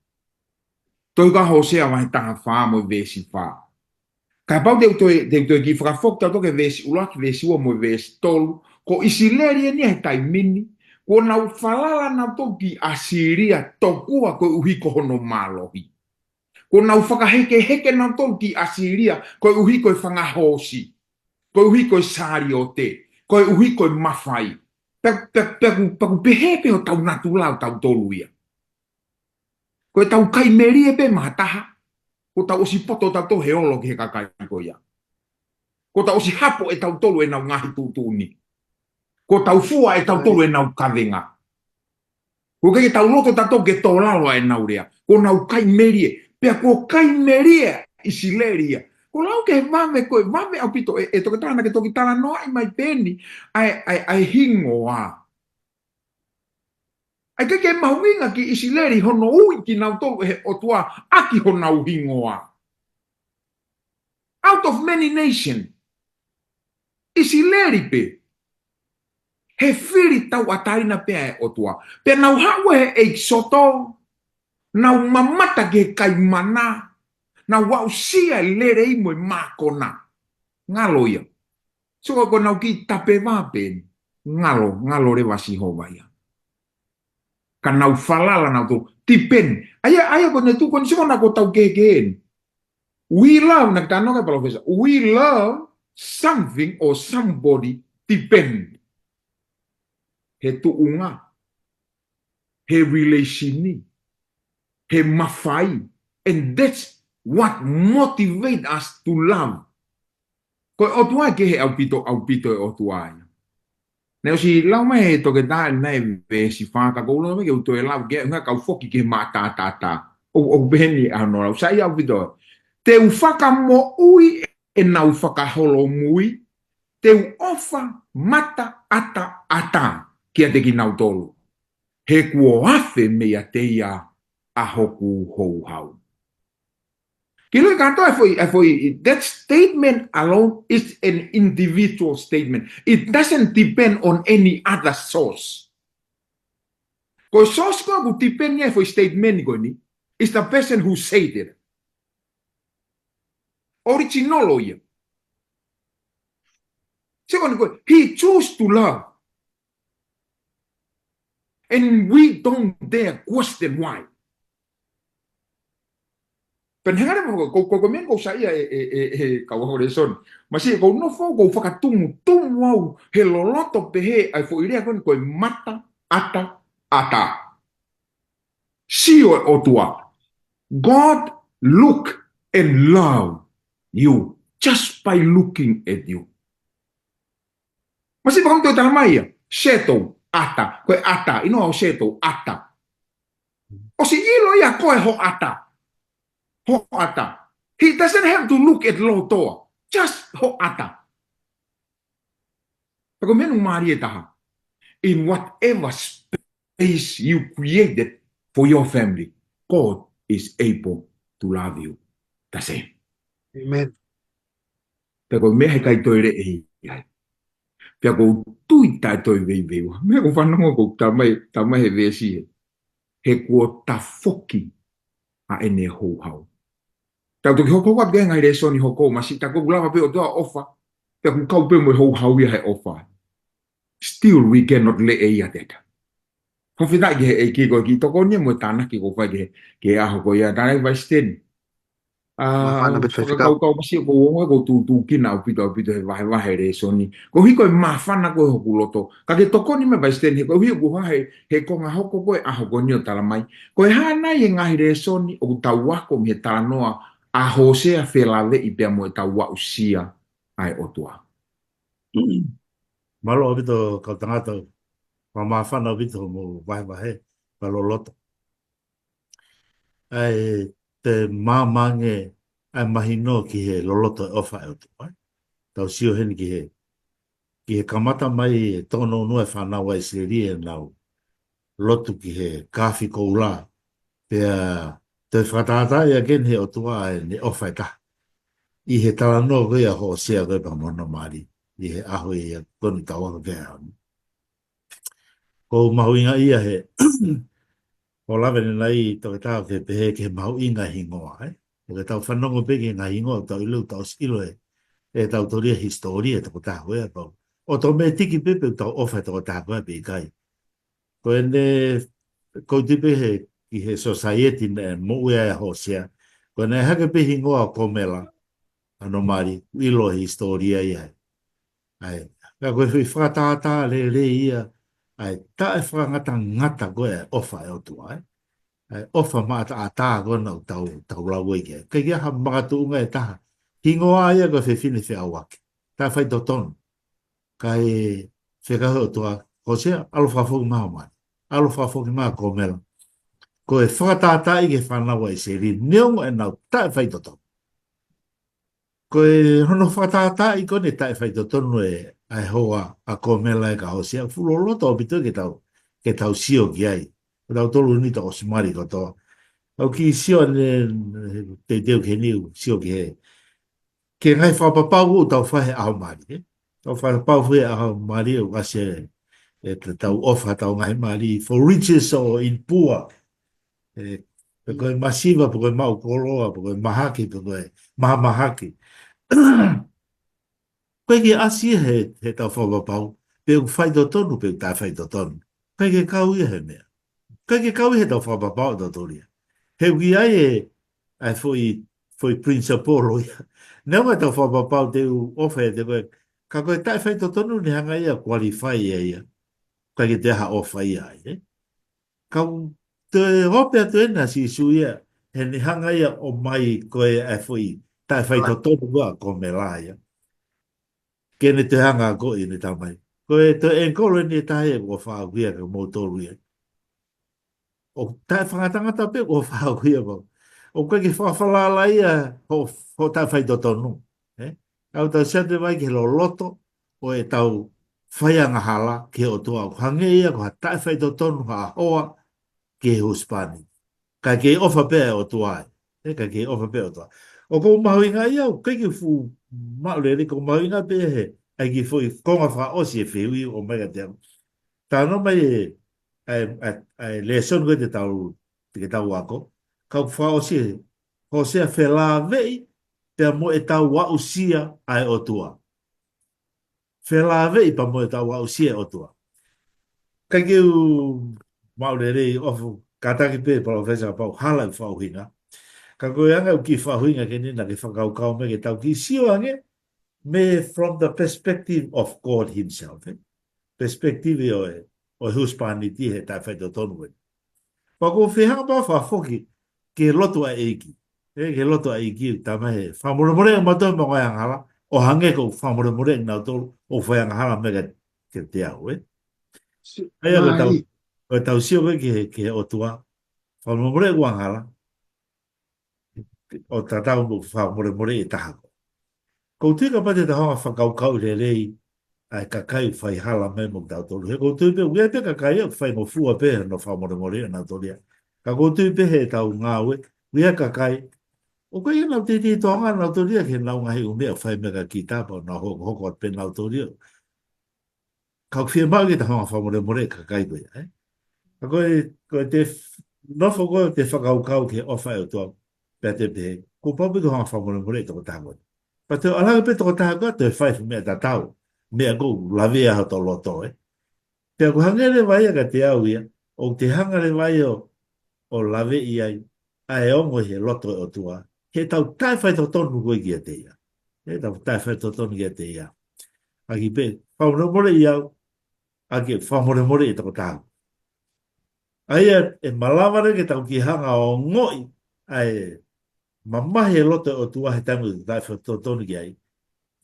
Tohi ko Hōsea vahe taha fā mo e veesi fā. Kapau te u toe, te u toe kiʻi fakafoki tautolu ki he veesi ʻuluaki, veesi ua mo e veesi tolu. Ko ʻIsileli eni he taimi ni, kuo nau falala nautolu ki ʻAsīlia tokua koeʻuhi ko hono mālohi. Kuo nau fakahekeheke nautolu ki ʻAsīlia koeʻuhi ko e fanga hoosi, koeʻuhi ko e saliote, koeʻuhi ko e mafai. Pea, pea, pea ʻoku, pea ʻoku pehē pē hotau natula ʻo tautolu ia. Ko ʻetau kai melie pē maʻa ha taha, kuo tau ʻosi poto tautolu he olo ki he kakai ko ia. Kuo tau ʻosi hapo ʻe tautolu ʻenau ngaahi tuʻutuʻuni. Kuo tau fua ʻe tautolu ʻenau kavenga. Kuo ʻikai ke tau loto tautolu ke tō lalo ʻenau lea. Kuo nau kai melie. Pea kuo kai melie ʻIsileli ia. Ko e lau ki he vave ko ē, vave ʻaupito ē, ʻe Toketā, naʻa ke toki talanoaʻi mai pē eni ʻa e, ʻa e, ʻa e hingoa. ʻIkai ke mahuʻinga ki ʻIsileli hono ui kinautolu ʻe he ʻOtua ʻaki honau hingoa. Out of many nations. ʻIsileli pē. He fili tauʻatāina pē ʻa e ʻOtua. Pea nau haʻu he ʻEkisoto, nau mamata ki he kai mana, Nau aʻusia e lelei mo e mākona. Ngalo ia. Sio ko ʻenau kiʻi tape vā pē eni. Ngalo, ngalo leva Sihova ia. Ka nau falala nautolu. Depend. ʻA ia, ʻa ia ko ʻene tuʻu ko eni sio ko ʻenau ko tau kehekehe eni. We love, naʻe talanoa ki ai e palōfesa. We love something or somebody depend. He tuʻunga. He relation ni. He mafai. And that's what motivate us to love. Ko e ʻOtua kehe ʻaupito, ʻaupito e ʻOtua ia. Naʻe ʻosi lau mai he toketā ʻa e veesi fā ka ʻoku ou lau mai ke u toe lau ke u kau foki ki he mātātātā. ʻO, ʻo pehē ni ʻa hono lau. Sai ʻaupito. Te u fakamoʻui ʻenau fakaholomui. Te u ʻofa mataʻataʻatā kiate kinautolu. He kuo afe meiate ia ʻa hoku houhau. Ke ʻilo kātoa e foʻi, e foʻi, that statement alone is an individual statement. It doesn't depend on any other source. Ko e source ko ē ʻoku depend ai e foʻi statement ko eni, is the person who said it. Original ia. Sio ko eni ko ē, he choose to love. And we don't dare question why. Pea hangē ko, ko, ko, ko e meʻa ʻoku ou saiʻia he, he, he, he kau ako lēsoni. Masiʻi ʻoku ou nofo ʻoku ou fakatumutumu au he loloto pehē ʻa e foʻi lea ko eni ko e mataʻataʻatā. Sio e ʻOtua. God look and love you just by looking at you. Masiʻi pea ʻoku ou tala mai ia, settle, ʻata, ko e ʻata, ʻino ʻa e settle, ʻata. ʻOsi ʻilo ia ko e hoʻata. Hoʻata. He doesn't have to look at lotoa. Just hoʻata. Pea ko e meʻa ʻoku mālie taha. In whatever space you created for your family, God is able to love you the same. Amen. Pea ko e meʻa he ʻikai toe leʻei ai. Pea ʻoku ou tui taʻe toe veiveiua. Meʻa ʻoku ou fanongo ʻoku tala mai, tala mai he veesi ē. He kuo tafoki ʻa ʻene houhau. Tau toki hoko atu ki he ngaahi lēsoni hoko masiʻi, tā ʻoku lava pē ʻOtua ʻofa. Pea ʻoku kau pē mo e houhau ia he ʻofa. Still we cannot leʻei ʻa e ʻata. Fakafetaʻi ki he ʻEiki ko e kiʻi tokoni mo e tānaki ʻoku fai ki he, ki he ʻaho ko ia, tānaki Vice Ten. ʻA, Māfana pē faifekau. Fakakaukau masiʻi ʻoku ou ongoʻi ʻoku ou tūtūkina ʻaupito, ʻaupito he vahevahe lēsoni. Koeʻuhi ko e māfana ko ē hoku loto. Ka ke tokoni mai Vice Ten he koeʻuhi ʻoku hā he, he konga hoko ko ē ʻaho ko eni ʻo tala mai. Ko e hā nai e ngaahi lēsoni ʻoku tau ako mei he talanoa ʻa Hōsea felāveʻi pea mo ʻetau aʻusia ʻa e ʻOtua. Mālō ʻaupito kau tangata. Fakamāfana ʻaupito mo e vahevahe. Fakaloloto. ʻA e te māmani ʻa e mahino ki he loloto e ʻofa ʻa e ʻOtua. Tau sio heni ki he, ki he kamata mai e tōnounou e fānau ʻa ʻIsileli ʻenau lotu ki he kaafi koula. Pea toe fakatātā ia ke ne he ʻOtua ʻa ʻene ʻofa ʻe taha. ʻI he talanoa ko ia ʻa Hōsea ko ē pea mo hono mali. ʻI he ʻaho ia ko eni tau ako ki ai. ʻOku mahuʻinga ia he, ʻo lave ʻanenai toketā ke pehē ki he mahuʻinga hingoa, ē? ʻOku tau fanongo pē ki he ngaahi hingoa, tau ʻilo, tau ʻosi ʻilo ē, ʻetau tolia hisitōlia toketā ko ē pau. ʻOtomētiki pē pe tau ʻofa toketā ko ē pe ʻikai. Ko ʻene, ko e tui pē he, ki he society naʻe moʻui ai ʻa Hōsea. Ko ʻene hake pē hingoa ʻo Komela, ʻa hono mali, ʻilo he hisitōlia ia ē. ʻA e, ka ko e foʻi fakatātā lelei ia, ʻa e taʻefakangatangata ko ē ʻofa ʻa e ʻOtua, ē. ʻA e ʻofa maʻataʻatā ko ē naʻa tau, tau lau ai ki ai. ʻIkai ke ʻi ai ha makatuʻunga ʻe taha. Hingoa ia ko e fefine feʻauaki. Taʻefaitotonu. Kae fekau he ʻOtua, Hōsea, ʻalu fakafoki mai hoʻo mali. ʻAlu fakafoki mai Komela. Ko e fakatātā ia ki he fānau ʻa ʻIsileli, neongo ʻenau taʻefaitotonu. Ko e hono fakatātā ia ko ʻene taʻefaitotonu ē, ʻa e hoa ʻa Komela ē kia Hōsea, fuʻu loloto ʻaupito ke tau, ke tau sio ki ai. Ko tautolu ni tau ʻosi mali kotoa. ʻOku ou kiʻi sio ʻanenai, teuteu ki heni ʻoku ou sio ki he, ki he ngaahi fakapapau ʻoku tau fai he ʻaho mali, ē? Tau fakapapau he ʻaho mali ʻoku ʻasi ē, ʻetau ʻofa ʻetau ngaahi mali, for riches or in poor. Ē, pe ko e masiva, pe ko e maʻu koloa, pe ko e mahaki, pe ko e mahamahaki. ʻOku ʻikai ke ʻasi ia he, he tau fakapapau pe ʻoku faitotonu pe ʻoku taʻefaitotonu. ʻOku ʻikai ke kau ia he meʻa. ʻOku ʻikai ke kau ia he tau fakapapau ʻatautolu ia. He ʻoku ʻi ai e, ʻa e foʻi, foʻi principle ia. Neongo e tau fakapapau te u ʻofa ʻiate koe, ka ko e taʻefaitotonu ne hanga ia ʻo qualify ia ia. ʻOku ʻikai ke toe ʻi ai ha ʻofa ia ai, ē? Ka ʻoku toe ope atu ena ʻa Sīsū ia, he ne hanga ia ʻo ʻomai ko e ʻa e foʻi taʻefaitotonu ko ē ʻa Komela ia. Ke ne toe hanga ʻo akoʻi ʻene tamai. Ko e toe ʻengikolo eni ʻe taha ia ʻoku ou faʻa ʻoange ia kia moutolu ia. ʻOku taʻefakangatangata pē ʻoku ou faʻa ʻoange ia pau. ʻOku ʻikai ke fakafalala ia ho, ho taʻefaitotonu. Ē? ʻOku tau sio atu ai ki he loloto ʻo e tau faiangahala ki he ʻOtua. ʻOku hangē ia ko ha taʻefaitotonu ha hoa ki he husepāniti. Ka ʻoku kei ʻofa pē ʻa e ʻOtua ai. Ē, ka ʻoku kei ʻofa pē ʻa e ʻOtua. ʻOku ou mahuʻingaʻia au, ʻikai ke fuʻu maʻu lelei, ʻoku ou mahuʻinga pē he, ʻa e kiʻi foʻi konga fakaʻosi e fehuʻi ʻoku ʻomai kiate au. Talanoa mai e, ʻa e, ʻa e, ʻa e lēsoni ko ē te tau, te ke tau ako. Ka ʻoku fakaʻosi ē, Hōsea, felāveʻi pea mo e tau aʻusia ʻa e ʻOtua. Felāveʻi pea mo e tau aʻusia ʻa e ʻOtua. ʻIkai ke u maʻu lelei, ʻofa, kātaki pē Palōfesa kapau ʻoku hala ʻeku fakaʻuhinga. Ka ko e anga ʻeku kiʻi fakaʻuhinga ke ne na ke fakakaukau mai ke tau kiʻi sio ange, mei he from the perspective of God himself, ē? Perspective ʻo e, ʻo e husepāniti he taʻefaitotonu ē. Pea ʻoku ou fie hanga pē ʻo fakafoki ki he lotu ʻa e ʻEiki. Ē, ki he lotu ʻa e ʻEiki, tama he fakamolemole ʻa mautolu mo e angahala, ʻo hangē ko e fakamolemole ʻa nautolu ʻoku faiangahala mai kiate au, ē? ʻA ia ko e tau, ko e tau sio ko ē ki he, ki he ʻOtua, fakamolemole ʻa e angahala, ʻo tatau mo e fakamolemole ʻe taha ko ē. ʻOku ou tui kapau te tau hanga ʻo fakakaukau lelei ʻa e kakai ʻoku faihala mai mo kitautolu. He ʻoku ou tui pē, ʻoku ʻi ai pē kakai ia ʻoku faingofua pē hono fakamolemole ʻa nautolu ia. Ka ʻoku ou tui pē he tau ngāue, ʻoku ʻi ai kakai, ʻoku ʻikai ke nau teitei tokanga ʻa nautolu ia ki heʻenau ngaahi ʻū meʻa ʻoku fai mai kia kita pea nau hokohoko atu pē ʻa nautolu ia. Ka ʻoku fiemaʻu ke tau hanga ʻo fakamolemole ʻa e kakai ko ia, ē? Ka ko e, ko e te f-, nofo ko ē te fakakaukau ki he ʻofa ʻa e ʻOtua, pea te pehē, kuo pau pē ke u hanga ʻo fakamolemole ʻa e tokotaha ko ē. Pea te u ʻalu hake pē ʻa e tokotaha ko ē, toe fai e fuʻu meʻa tatau, meʻa ʻoku lavea ʻi hoto loto, ē? Pea ʻoku hangē leva ia kiate au ia, ʻoku te hanga leva ia ʻo, ʻo laveʻi ai ʻa e ongo ʻi he loto ʻo e ʻOtua, he tau taʻefaitotonu ko ē kiate ia. He tau taʻefaitotonu kiate ia. ʻAki pē, fakamolemoleʻi au, ʻaki e fakamolemoleʻi e tokotaha. ʻA ia ʻe malava leva ke tau kiʻi hanga ʻo ongoʻi ʻa e mamahi e loto ʻo e ʻOtua he taimi ʻoku tau taʻefaitotonu ki ai.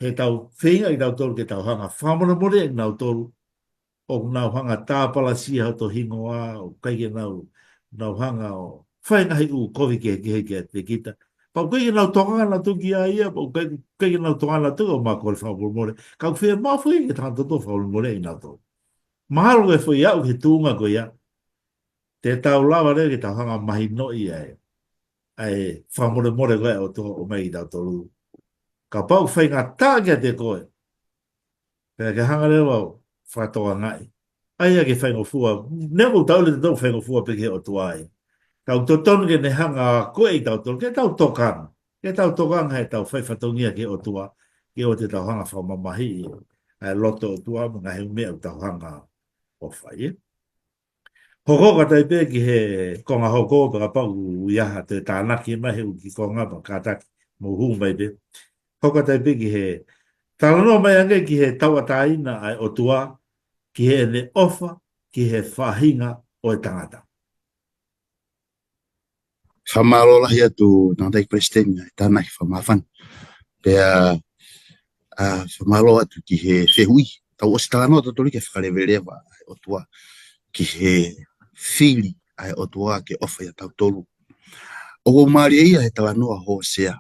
He tau feinga ʻe tautolu ke tau hanga ʻo fakamolemoleʻi ʻa nautolu ʻoku nau hanga ʻo tāpalasia hoto hingoa, ʻoku ʻikai ke nau, nau hanga ʻo fai e ngaahi ʻū kovi kehekehe kiate kita. Pea ʻoku ʻikai ke nau tokanga ʻa nautolu ki ai ia, pea ʻoku ʻikai, ʻikai ke nau tokanga ʻa nautolu ʻo mau kole fakamolemole. Ka ʻoku fiemaʻu foki ke tau hanga ʻo fakamolemoleʻi ʻa nautolu. Mahalo ko e foʻi aʻu ki he tuʻunga ko ia, te tau lava leva ke tau hanga ʻo mahinoʻi ʻa e, ʻa e fakamolemole ko ē ʻa e ʻOtua ʻoku ʻomai kiate kitautolu. Kapau ʻoku faingataʻa kiate koe, pea ke hanga leva ʻo fakatokangaʻi. ʻA ia ʻoku faingofua, neongo ʻoku tau ʻilo ʻoku faingofua pē ki he ʻOtua ia. Ka ʻoku totonu ke ne hanga ʻo akoʻi kitautolu, ke tau tokanga. Ke tau tokanga he tau fai fatongia ki he ʻOtua, ke ʻoua te tau hanga ʻo fakamamahiʻi ʻa e loto ʻo e ʻOtua mo e ngaahi meʻa ʻoku tau hanga ʻo fai, ē? Hoko atu ai pē ki he konga hoko, pea kapau ʻoku ʻi ai ha toe tānaki mai he ʻū kiʻi konga, pea kātaki mou hū mai pē. Hoko atu ai pē ki he talanoa mai ange ki he tauʻatāina ʻa e ʻOtua, ki heʻene ʻofa ki he faʻahinga ʻo e tangata. Fakamālō lahi atu Tangataʻeiki Palesiteni ʻa e tānaki fakamāfana. Pea, ʻa, fakamālō atu ki he fehuʻi. Tau ʻosi talanoa tautolu ki he fakaleveleva ʻa e ʻOtua, ki he fili ʻa e ʻOtua ke ʻofa ʻia tautolu. ʻOku mālie ia he talanoa ʻa Hōsea.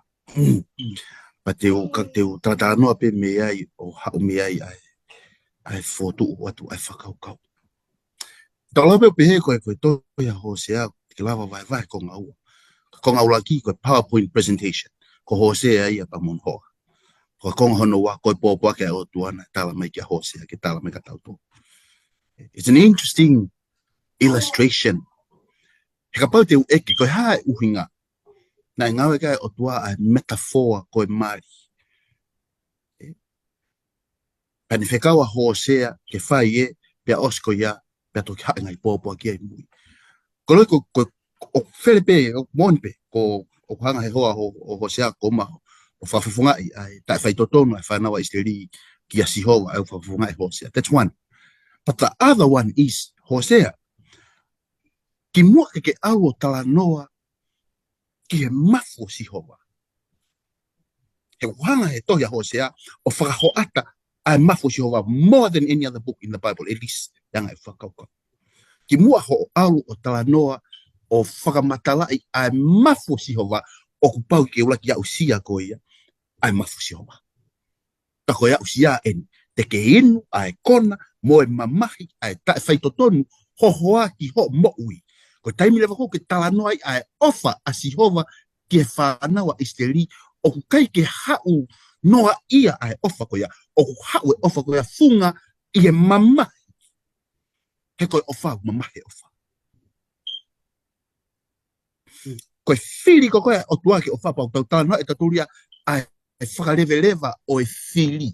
Pea te u ka, te u talatalanoa pē mei ai ʻo haʻu mei ai ʻa e, ʻa e fokotuʻu atu ʻa e fakakaukau. Tau lava pē ʻo pehē ko e, ko e tohi ʻa Hōsea, te ke lava vaevae konga ua. Konga ʻuluaki ko e PowerPoint presentation. Ko Hōsea ia pea mo hono hoa. Ko e konga hono ua, ko e pōpoaki ʻa e ʻOtua naʻe tala mai kia Hōsea, ke tala mai kia tautolu. It's an interesting illustration. He kapau te u ʻeke, ko e hā e ʻuhinga naʻe ngāueʻaki ai ʻe he ʻOtua ʻa e metafoa ko e mali? Pea ne fekau ʻa Hōsea ke fai ē, pea ʻosi ko ia, pea toki haʻu e ngaahi pōpoaki ʻi mui. Ko e loi ko, ko, ʻoku fele pē, ʻoku moʻoni pē, ko, ʻoku hanga ʻe he hoa ʻo, ʻo Hōsea ko ma, ʻo fakafofongaʻi ʻa e taʻefaitotonu ʻa e fānau ʻa ʻIsileli kia Sihova, ʻa ia ʻoku fakafofongaʻi ʻe Hōsea. That's one. But the other one is, Hōsea, kimuʻa ke ke ʻalu ʻo talanoa ki he mafu ʻo Sihova. He ʻoku hanga ʻe he tohi ʻa Hōsea ʻo fakahoʻata ʻa e mafu ʻo Sihova more than any other book in the Bible, at least, ʻi he anga ʻeku fakakaukau. Kimuʻa hoʻo ʻalu ʻo talanoa ʻo fakamatalaʻi ʻa e mafu ʻo Sihova, ʻoku pau ke ʻuluaki aʻusia koe ia ʻa e mafu ʻo Sihova. Ka ko e aʻusia eni, te ke inu ʻa e kona mo e mamahi ʻa e taʻefaitotonu ho hoa ki hoʻo moʻui. Ko e taimi leva ʻoku ke talanoa ai ʻa e ʻofa ʻa Sihova ki he fānau ʻa ʻIsileli, ʻoku ʻikai ke haʻu noaʻia ʻa e ʻofa ko ia, ʻoku haʻu e ʻofa ko ia funga ʻi he mamahi. He ko e ʻofa, mamahi e ʻofa. Ko e fili ko ē ʻa e ʻOtua ke ʻofa, pau tau talanoa ʻe tautolu ia ʻa e fakaleveleva ʻo e fili.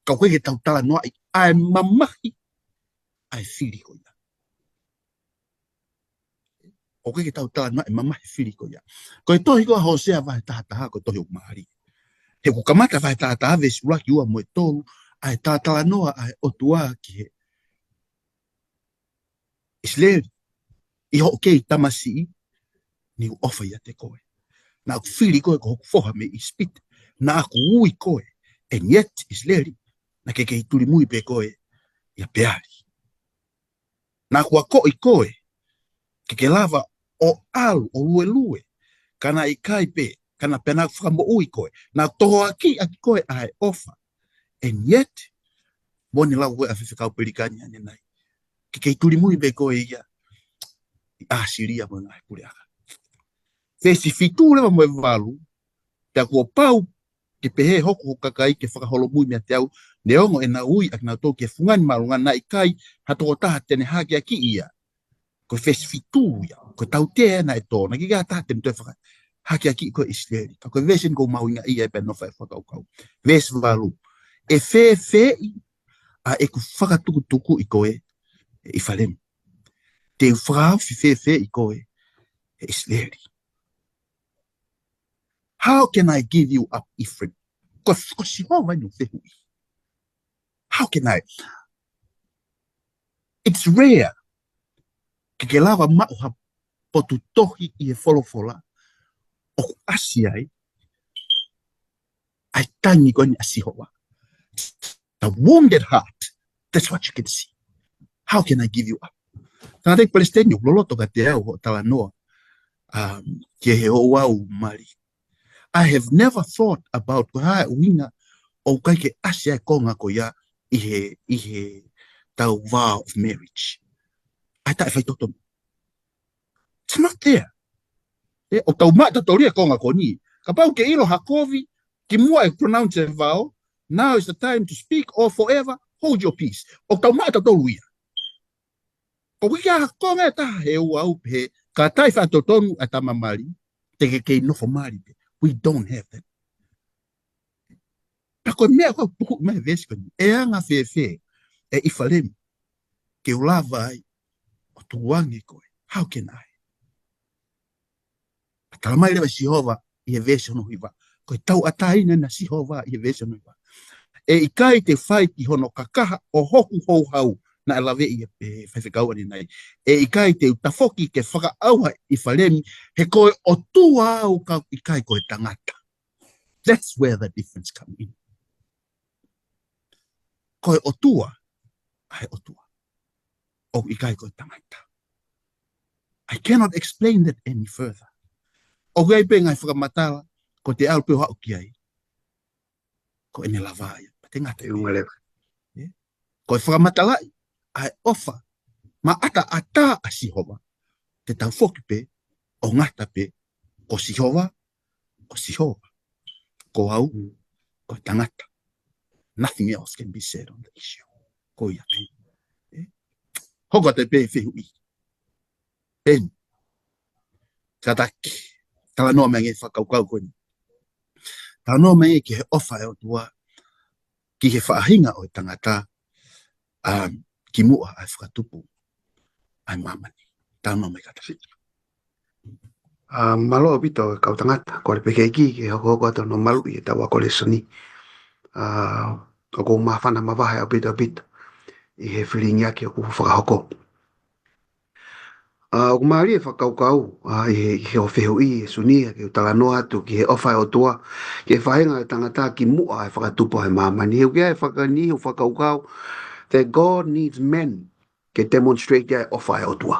Ka ʻoku ʻikai ke tau talanoaʻi ʻa e mamahi ʻa e fili ko ia. ʻOku ʻikai ke tau talanoaʻi e mamahi fili ko ia. Ko e tohi ko ē ʻa Hōsea vahe taha taha, ko e tohi ʻoku mālie. He ʻoku kamata vahe taha taha veesi ʻuluaki, ua mo e tolu, ʻa e talatalanoa ʻa e ʻOtua ki he ʻIsileli, ʻi hoʻo kei tamasiʻi, ni u ʻofa ʻiate koe. Naʻa ku fili koe ko hoku foha mei ʻIsipite. Naʻa ku ui koe, and yet, ʻIsileli, naʻa ke kei tulimui pē koe ʻia Peali. Naʻa ku akoʻi koe, ke ke lava ʻo ʻalu, ʻo luelue, ka naʻe ʻikai pē, ka naʻa pē naʻa ku fakamoʻui koe. Naʻa ku tohoakiʻi ʻaki koe ʻa e ʻofa. And yet, mo ne lau ko ē ʻa e faifekau Pelikani ʻanenai. Ke kei tulimui pē koe ia ʻi ʻAsilia mo e ngaahi puleʻanga. Veesi fitu leva mo e valu, pea kuo pau ke pehē hoku, hoku kakai ke fakaholomui meiate au, neongo ʻenau ui ʻa kinautolu ki he fungani māʻolunga, naʻe ʻikai ha tokotaha te ne hakeakiʻi ia. Ko e veesi fitu ia, ko e tautea naʻe tō, naʻe ʻikai ha taha te ne toe faka-, hakeakiʻi koe ʻe ʻIsileli. Ka ko e veesi eni ʻoku ou mahuʻingaʻia ai pea nofo ai ʻeku fakakaukau. Veesi valu. ʻE fēfeeʻi ʻa ʻeku fakatukutukuʻi koe, ʻe ʻIfalemi? Te u fakahaofi fēfeeʻi koe, ʻe ʻIsileli? How can I give you up, Ephraim? Ko, ko Sihova eni ʻoku fehuʻi. How can I? It's rare ke ke lava maʻu ha potu tohi ʻi he folofola ʻoku ʻasi ai ʻa e tangi ko eni ʻa Sihova. The wounded heart. That's what you can see. How can I give you up? Tangata ʻi Palesiteni, ʻoku loloto kiate au hoʻo talanoa, um, ki he ouau mali. I have never thought about ko e hā e ʻuhinga ʻoku ʻikai ke ʻasi ai e konga ko ia ʻi he, ʻi he tau vow of marriage. ʻA e taʻefaitotonu. It's not there. ʻE, ʻoku tau maʻu tautolu ia e konga ko eni. Kapau ke ʻilo ha kovi, kimuʻa e pronounce e vow, now is the time to speak or forever hold your peace. ʻOku tau maʻu tautolu ia. ʻOku ʻikai ha konga ʻe taha he ouau pehē, ka taʻefaitotonu ʻa e tama mali, te ke kei nofo mali pē. We don't have that. Pea ko e meʻa ko ē ʻoku puhuʻi mai he veesi ko eni, ʻe anga fēfē ʻe ʻIfalemi ke u lava ai ʻo tukuange koe? How can I? Pea tala mai leva ʻe Sihova ʻi he veesi hono hiva. Ko e tauʻatāina ʻa Sihova ʻi he veesi hono hiva. ʻE ʻikai te u fai ki hono kakaha ʻo hoku houhau, naʻe laveʻi ʻe he faifekau ʻanenai. ʻE ʻikai te u tafoki ke fakaʻauha ʻIfalemi, he ko e ʻOtua au ka ʻikai ko e tangata. That's where the difference come in. Ko e ʻOtua, ʻa e ʻOtua. ʻOku ʻikai ko e tangata. I cannot explain that any further. ʻOku ʻi ai pē ngaahi fakamatala, ko e te ʻalu pē ʻo haʻu ki ai, ko ʻene lava ia, pea te ngata ʻi he ʻunga leva. ʻE? Ko e fakamatalaʻi ʻa e ʻofa maʻataʻatā ʻa Sihova, te tau foki pē ʻo ngata pē, ko Sihova, ko Sihova. Ko au, ko e tangata. Nothing else can be said on the issue. Ko ia pē. ʻE? Hoko atu pē fehuʻi. Peni, Kātaki, talanoa mai ange fakakaukau ko eni. Talanoa mai ange ki he ʻofa ʻa e ʻOtua ki he faʻahinga ʻo e tangata, ʻa, kimuʻa ʻa e fakatupu ʻa e māmani. Talanoa mai kātaki. ʻA, mālō ʻaupito e kau tangata, ko le pekeki ke hokohoko atu ʻo maluʻi ʻetau ako lēsoni. ʻA, ʻoku ou māfana mavahe ʻaupito ʻaupito ʻi he filingiaki ʻoku fakahoko. ʻA, ʻoku mālie e fakakaukau, ʻa, ʻi he, ʻi he ʻo fehuʻi ʻe Sunia ke u talanoa atu ki he ʻofa ʻa e ʻOtua ki he faʻahinga ʻo e tangata kimuʻa ʻa e fakatupu ʻa e māmani. He ʻoku ʻi ai e fakani, ʻo fakakaukau that God needs men ke demonstrate ai e ʻofa ʻa e ʻOtua.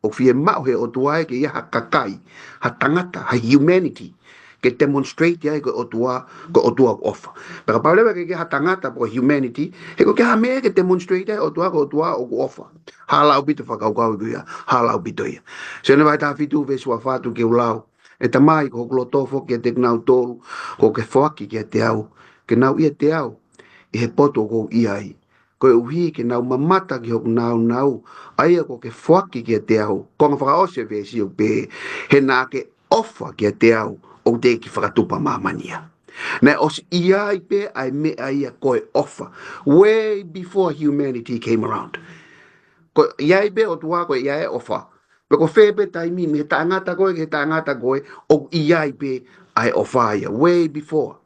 ʻOku fiemaʻu he ʻOtua ia ke ʻi ai ha kakai, ha tangata, ha humanity, ke demonstrate ai ko e ʻOtua, ko e ʻOtua ʻoku ʻofa. Pea kapau leva ʻoku ʻikai ke ʻi ai ha tangata pe ko e humanity, he ʻoku ʻikai ke ʻi ai ha meʻa ke demonstrate ai e ʻOtua ko e ʻOtua ʻoku ʻofa. Hala ʻaupito e fakakaukau ia, hala ʻaupito ia. Sione vahe taha fitu veesi ua fā, tuku ke u lau. ʻE Tamai, ko hoku loto foki kiate kinautolu kuo ke foaki kiate au, ke nau ʻiate au ʻi he potu ʻoku ou ʻi ai, koeʻuhi ke nau mamata ki hoku nāunau, ʻa ia kuo ke foaki kiate au. Konga fakaʻosi e veesi ʻoku pehē, he naʻa ke ʻofa kiate au ʻoku teʻeki fakatupu ʻa māmani ia. Naʻe ʻosi ʻi ai pē ʻa e meʻa ia ko e ʻofa. Way before humanity came around. Ko e ʻi ai pē ʻOtua ko e ʻi ai e ʻofa. Pe ko fē pē taimi, mei he taʻengata ko ē ki he taʻengata ko ē, ʻoku ʻi ai pē ʻa e ʻofa ia. Way before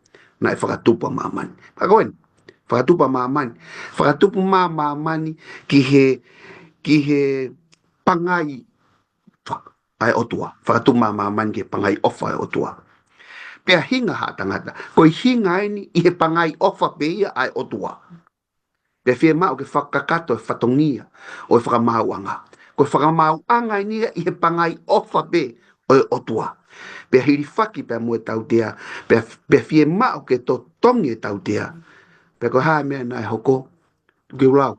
naʻe fakatupu ʻa māmani. Ka ko eni, fakatupu ʻa māmani. Fakatupu mā māmani ki he, ki he pangai ʻofa ʻa e ʻOtua. Fakatupu mā māmani ki he pangai ʻofa ʻa e ʻOtua. Pea hinga ha tangata. Ko e hinga eni ʻi he pangai ʻofa pē ia ʻa e ʻOtua. Pea fiemaʻu ke fakakakato e fatongia ʻo e fakamaauʻanga. Ko e fakamaauʻanga eni ia ʻi he pangai ʻofa pē ʻo e ʻOtua. Pea hilifaki pea mo e tautea, pea, pea fiemaʻu ke totongi e tautea. Pea ko e hā e meʻa naʻe hoko? Tuku ke u lau.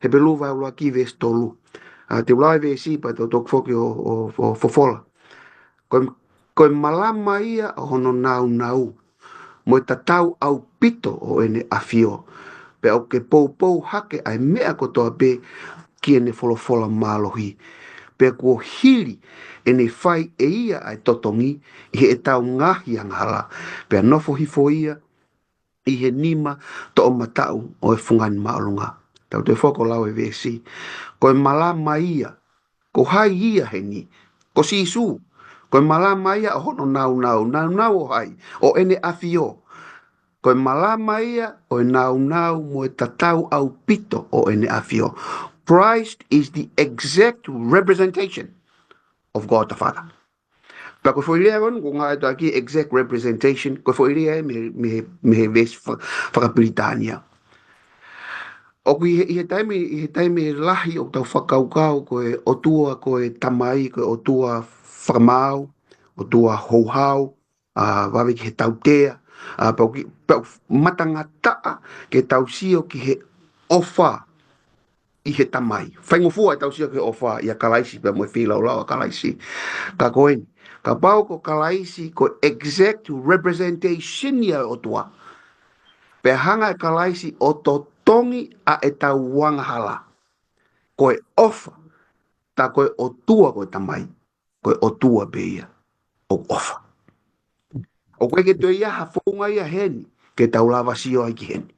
Hepelū vahe ʻuluaki veesi tolu. ʻA, te u lau e veesi pea te u toki foki ʻo, ʻo, ʻo fofola. Ko e, ko e malama ia ʻo hono nāunau mo e tatau ʻaupito ʻo ʻene ʻafio. Pea ʻoku ke poupou hake ʻa e meʻa kotoa pē ki heʻene folofola mālohi. Pea kuo hili ʻene fai ʻe ia ʻa e totongi ʻi heʻetau ngaahi angahala. Pea nofo hifo ia ʻi he nima toʻomataʻu ʻo e fungani māʻolunga. Tau toe foki ʻo lau e veesi. Ko e malama ia, ko hai ia heni? Ko Sīsū. Ko e malama ia ʻo hono nāunau, nāunau ʻo hai? ʻO ʻene ʻafio. Ko e malama ia ʻo e nāunau mo e tatau ʻaupito ʻo ʻene ʻafio. Christ is the exact representation of God the Father. Pea ko e foʻi lea ʻoku ngāueʻaki, exact representation, ko e foʻi lea mei, mei, mei he veesi fa-, fakapilitānia. ʻOku ʻi he, ʻi he taimi, ʻi he taimi lahi ʻoku tau fakakaukau ko e ʻOtua ko e Tamai, ko e ʻOtua fakamaau, ʻOtua houhau, ʻa, vave ki he tautea, ʻa, pea ʻoku, pea ʻoku matangataʻa ke tau sio ki he ʻofa ʻi he Tamai. Faingofua ʻetau sio ki he ʻofa ʻia Kalaisi pea mo e feilaulau ʻa Kalaisi. Ka ko eni, kapau ko Kalaisi ko e exact representation ia ʻo e ʻOtua, pea hanga ʻe Kalaisi ʻo totongi ʻa ʻetau angahala. Ko e ʻofa, tā ko e ʻOtua ko e Tamai, ko e ʻOtua pē ia ʻoku ʻofa. ʻOku ʻikai ke toe ʻi ai ha founga ia heni ke tau lava sio ai ki heni.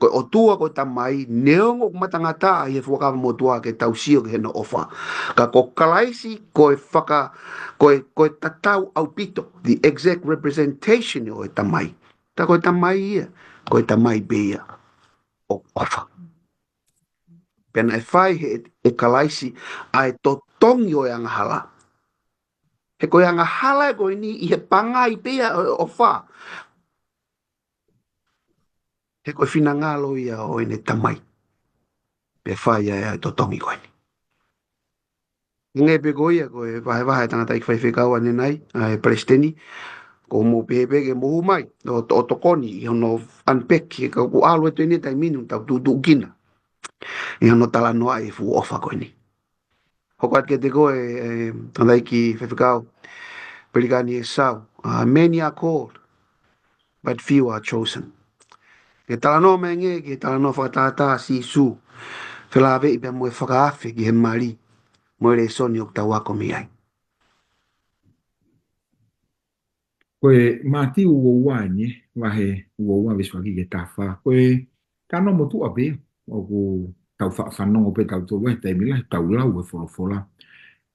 Ko e ʻOtua ko e Tamai, neongo ʻoku matangataʻa ʻi he Fuakava Motuʻa ke tau sio ki heʻene ʻofa. Ka ko Kalaisi ko e faka-, ko e, ko e tatau ʻaupito, the exact representation ʻo e Tamai. Tā ko e Tamai ia, ko e Tamai pē ia ʻoku ʻofa. Pea naʻe fai ʻe, ʻe Kalaisi ʻa e totongi ʻo e angahala. He ko e angahala ē ko eni ʻi he pangai pē ia ʻo e ʻofa. He ko e finangalo ia ʻo ʻene Tamai. Pea fai ai ʻa e totongi ko eni. Hangē pē ko ia ko e vahevahe ʻa e tangataʻeiki faifekau ʻanenai, ʻa e palesiteni, ʻoku mou pehē pē ke mou hū mai ʻo, ʻo tokoni ʻi hono unpack, he ka ʻoku ʻalu atu eni e taimi ni ʻoku tau tuʻutuʻukina ʻi hono talanoaʻi e fuʻu ʻofa ko eni. Hoko atu kiate koe, ʻe, ʻe tangataʻeiki faifekau Pelikani ʻEsau, ʻa, many are called, but few are chosen. Ke talanoa mai ange ki he talanoa fakatātā ʻa Sīsū, felāveʻi pea mo e fakaafe ki he mali, mo e lēsoni ʻoku tau ako mei ai. Ko e Mātiu ua ua eni, vahe ua ua veesi fā ki he taha fā. Ko e talanoa motuʻa pē, ʻoku tau faʻa fanongo pē tautolu he taimi lahi, tau lau e folofola.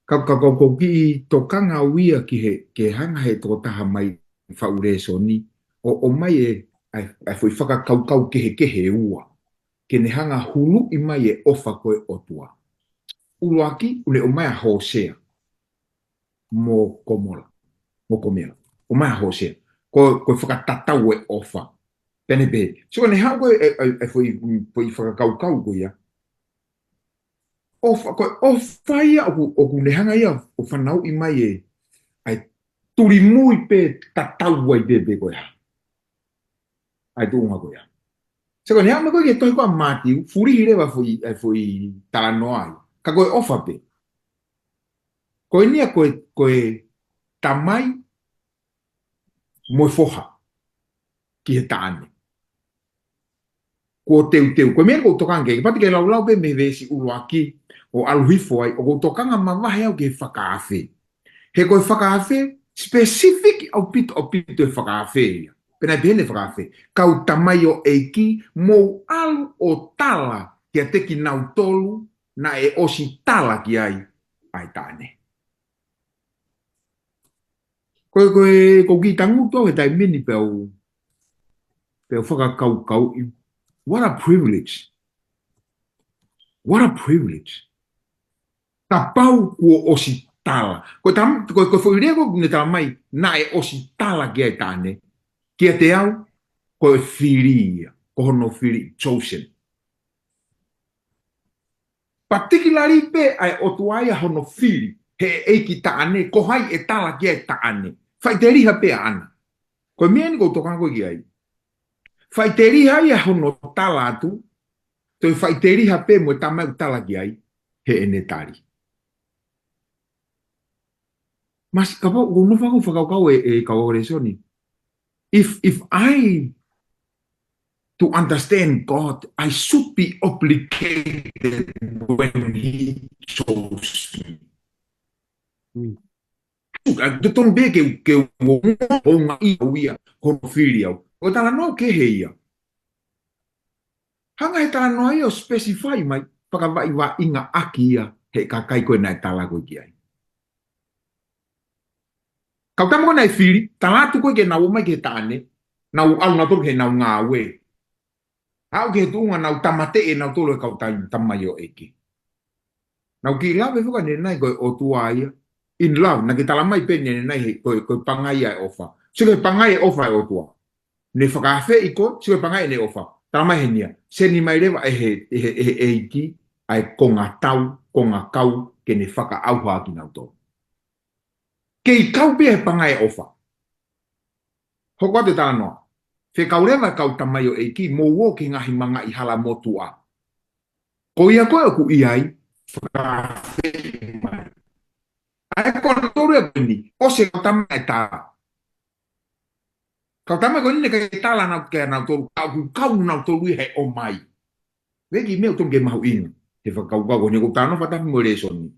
Ka, ka, ka, ko e kiʻi tokanga au ia ki he, ke hanga he tokotaha mai faʻu lēsoni, ʻo, ʻomai e, ʻa e, ʻa e foʻi fakakaukau kehekehe ʻe ua. Ke ne hanga huluʻi mai e ʻofa ko e ʻOtua. ʻUluaki, ʻoku ne ʻomai ʻa Hōsea mo Komola, mo Komela. ʻOmai ʻa Hōsea. Ko, ko e fakatatau e ʻofa. Pea ne pehē. So, ne haʻu ko e, e, e, e foʻi, foʻi fakakaukau ko ia. ʻOfa, ko e ʻofa ia ʻoku, ʻoku ne hanga ia ʻo fanauʻi mai e, ʻa e tulimui pē tatau ai pē pē ko e hā. ʻA e tuʻunga ko ia. So, ko e ne haʻu mai ko e ki he tohi ko ia ʻa Mātiu, fulihi leva foʻi, e foʻi talanoa ia. Ka ko e ʻofa pē. Ko eni ia ko e, ko e tamai mo e foha ki he taʻane. Kuo teuteu. Ko e meʻa ʻoku ou tokanga ki ai, kapau te ke laulau pē mei he veesi ʻuluaki ʻo ʻalu hifo ai, ʻoku ou tokanga mavahe au ki he fakaafe. He ko e fakaafe, specific ʻaupito, ʻaupito e fakaafe ia. Pea naʻe pehē ʻe he fakaafe, kau tamaioʻeiki, mou ʻalu ʻo tala kiate kinautolu naʻe ʻosi tala ki ai ʻa e taʻane. Ko e, ko e, ko e kiʻi tangutu au he taimi ni pea u, pea u fakakaukauʻi. What a privilege. What a privilege. Kapau kuo ʻosi tala. Ko e tam-, ko e, ko e foʻi lea ko ē ne tala mai, naʻe ʻosi tala ki ai e taʻane. Kiate au, ko e fili ia. Ko hono fili, chosen. Patikilali pē ʻa e ʻOtua ia hono fili, he ʻeiki taʻane, ko hai ʻe tala ki ai e taʻane. Faʻiteliha pē ʻaʻana. Ko e meʻa eni ʻoku ou tokanga ko ē ki ai. Faʻiteliha ia hono tala atu, toe faʻiteliha pē mo e tamai ʻoku tala ki ai, heʻene tali. Masi kapau, ʻoku ou nofo au ʻo fakakaukau e, e kau lēsoni. If, if I to understand God, I should be obligated when He chose me. Mm. Totonu pē ke, ke u, ʻo ngaahi au ia, hono fili au. Ko e talanoa kehe ia. Hanga he talanoa ia ʻo specify mai, fakavaʻivaʻinga ʻaki ia, he kakai ko ē naʻe tala ko ē ki ai. Kau tama ko ē naʻe fili, tala atu ko ē ke nau ō mai ki he taʻane, nau ʻalu nautolu ki heʻenau ngāue. Aʻu ki he tuʻunga nau tāmateʻi ʻe nautolu e kau tai-, tamaioʻeiki. Nau kiʻi lave foki ʻanenai ko e ʻOtua ia. In love, naʻa ke tala mai pē ʻanenai he, ko e, ko e pangai ia e ʻofa. Sio ki he pangai e ʻofa e ʻOtua. Ne fakaafeʻi koe, sio ki he pangai ʻene ʻofa. Tala mai heni ia. Seni mai leva ʻe he, ʻe he, ʻe he ʻEiki, ʻa e konga tau, konga kau, ke ne fakaʻauha kinautolu. Kei kau pē he pangai e ʻofa. Hoko atu e talanoa. Fekau leva e kau tamaioʻeiki, mou ō ki he ngaahi mangaʻi hala motuʻa. Ko ia ko ē ʻoku ʻi ai, fakaafeʻi mai. ʻA e ko nautolu ia ko eni, ʻosi e kau tama e tala. Kau tama ko eni naʻe ʻikai tala nau kia nautolu, ka ʻoku kau nautolu ia he ʻomai. Veki meʻa ʻoku tonu ke mahuʻinga, he fakakaukau ko eni ʻoku ou talanoa fakataha mo e lēsoni.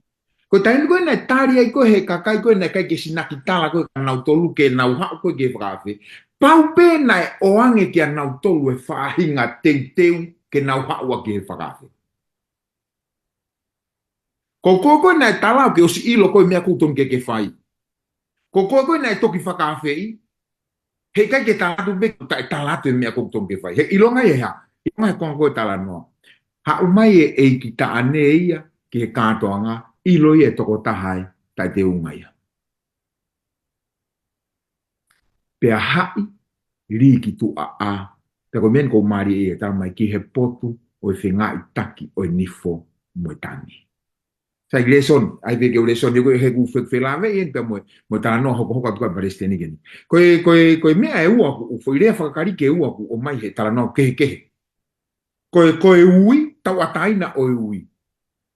Ko e taimi ko ē naʻe tali ai ko ē he kakai ko ē naʻe ʻikai ke sinaki tala ko ē kia nautolu ke nau haʻu ko ē ke fakaafe. Pau pē naʻe ʻoange kia nautolu e faʻahinga teuteu ke nau haʻu ʻaki he fakaafe. Ko koe ko ē naʻe tala ʻoku ke ʻosi ʻilo ko e meʻa ʻoku tonu ke ke fai. Ko koe ko ē naʻe toki fakaafeʻi, heʻikai ke tala atu pē, taʻe tala atu e meʻa ʻoku tonu ke fai. He ʻilonga ia he hā, ʻilonga he konga ko ē talanoa. Haʻu mai e ʻeiki taʻane ia ki he kātoanga, ʻilo ia e tokotaha ē, taʻe teunga ia. Pea haʻi, lī ki tuʻa ʻā, pea ko e meʻa eni ʻoku mālie ia, tala mai ki he potu ʻo e fengāueʻaki ʻo e nifo mo e tangi. Sai lēsoni, ʻai pē ke u lēsoni, ko e he ʻoku ou fie felāveʻi eni pea mo e, mo e talanoa hokohoko atu ko ē ʻa Palesiteni ko eni. Ko e, ko e, ko e meʻa ʻe ua ʻoku, foʻi lea fakaKalisi ʻe ua ʻoku ʻomai he talanoa kehekehe. Ko e, ko e ui, tauʻatāina ʻo e ui.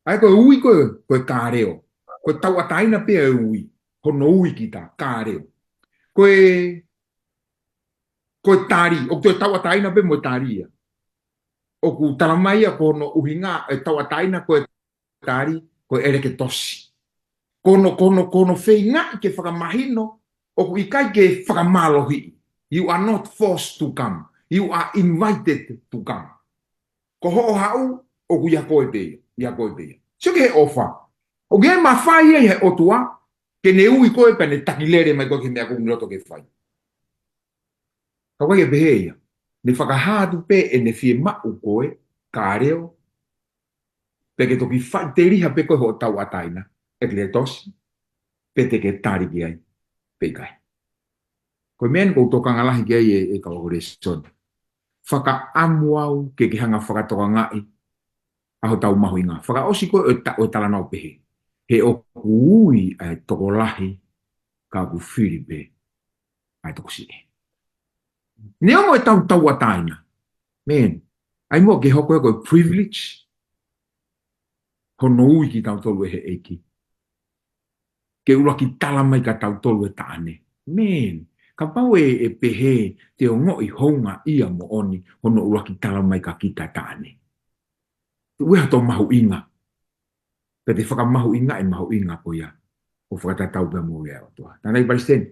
ʻA ia ko e ui ko e, ko e kaleo. Ko e tauʻatāina pē ʻo e ui. Hono ui kita, kaleo. Ko e, ko e tali, ʻoku toe tauʻatāina pē mo e tali ia. ʻOku tala mai ia ko hono ʻuhinga e tauʻatāina ko e tali, ko e ʻeleketosi. Ko hono, ko hono, ko hono feingaʻi ke fakamahino, ʻoku ʻikai ke fakamālohiʻi. You are not forced to come. You are invited to come. Ko hoʻo haʻu, ʻoku ʻia koe pē ia, ʻia koe pē ia. Sio ki he ʻofa. ʻOku ʻi ai e mafai ia ʻi he ʻOtua, ke ne ui koe pea ne taki lele mai koe ki he meʻa ʻoku ne loto ke fai. Ka ʻoku ʻikai ke pehē ia. Ne fakahā atu pē ʻene fiemaʻu koe, ka leo, pe ke toki faʻiteliha pē koe hoʻo tauʻatāina, ekletos, pe te ke tali ki ai, pe ʻikai. Ko e meʻa eni ʻoku ou tokanga lahi ki ai ʻe, ʻe kau ako lēsoni. Fakaʻamu au ke ke hanga fakatokangaʻi ʻa hotau mahuʻinga. Fakaʻosi ko ē ʻo e ta-, ʻo e talanoa ʻo pehē. He ʻoku ui ʻa e tokolahi ka ʻoku fili pē ʻa e tokosiʻi. Neongo ʻetau tauʻatāina. Man, ʻai muʻa ke hoko ia ko e privilege hono ui kitautolu ʻe he ʻEiki ke ʻuluaki tala mai kia tautolu e taʻane. Man, kapau ʻe, ʻe pehē te ongoʻi houngaʻia moʻoni hono ʻuluaki tala mai kia kita e taʻane. Ue hato mahuʻinga. Pea te fakamahuʻingaʻi e mahuʻinga ko ia ʻo fakatatau pea mo e ʻOtua. Tānaki Palesiteni,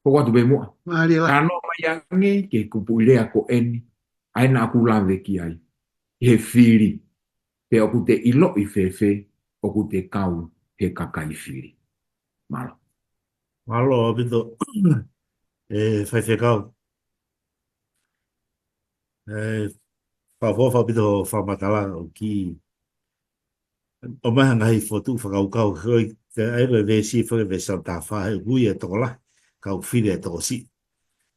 hoko atu pē muʻa. Mālie lahi. Talanoa mai ange ki he kupuʻi lea ko eni, ʻa ia naʻa ku lave ki ai. He fili. Pea ʻoku te ʻiloʻi fēfē ʻoku te kau he kakai fili. Mālō. Mālō ʻaupito, ʻe faifekau. ʻE, fakaʻofoʻofa ʻaupito hoʻo fakamatala ʻoku ʻomai ha ngaahi fokotuʻu fakakaukau, ko e, ʻa ia ko e veesi faka-, veesi taha fā, he ʻoku ui e tokolahi ka ʻoku fili e tokosiʻi.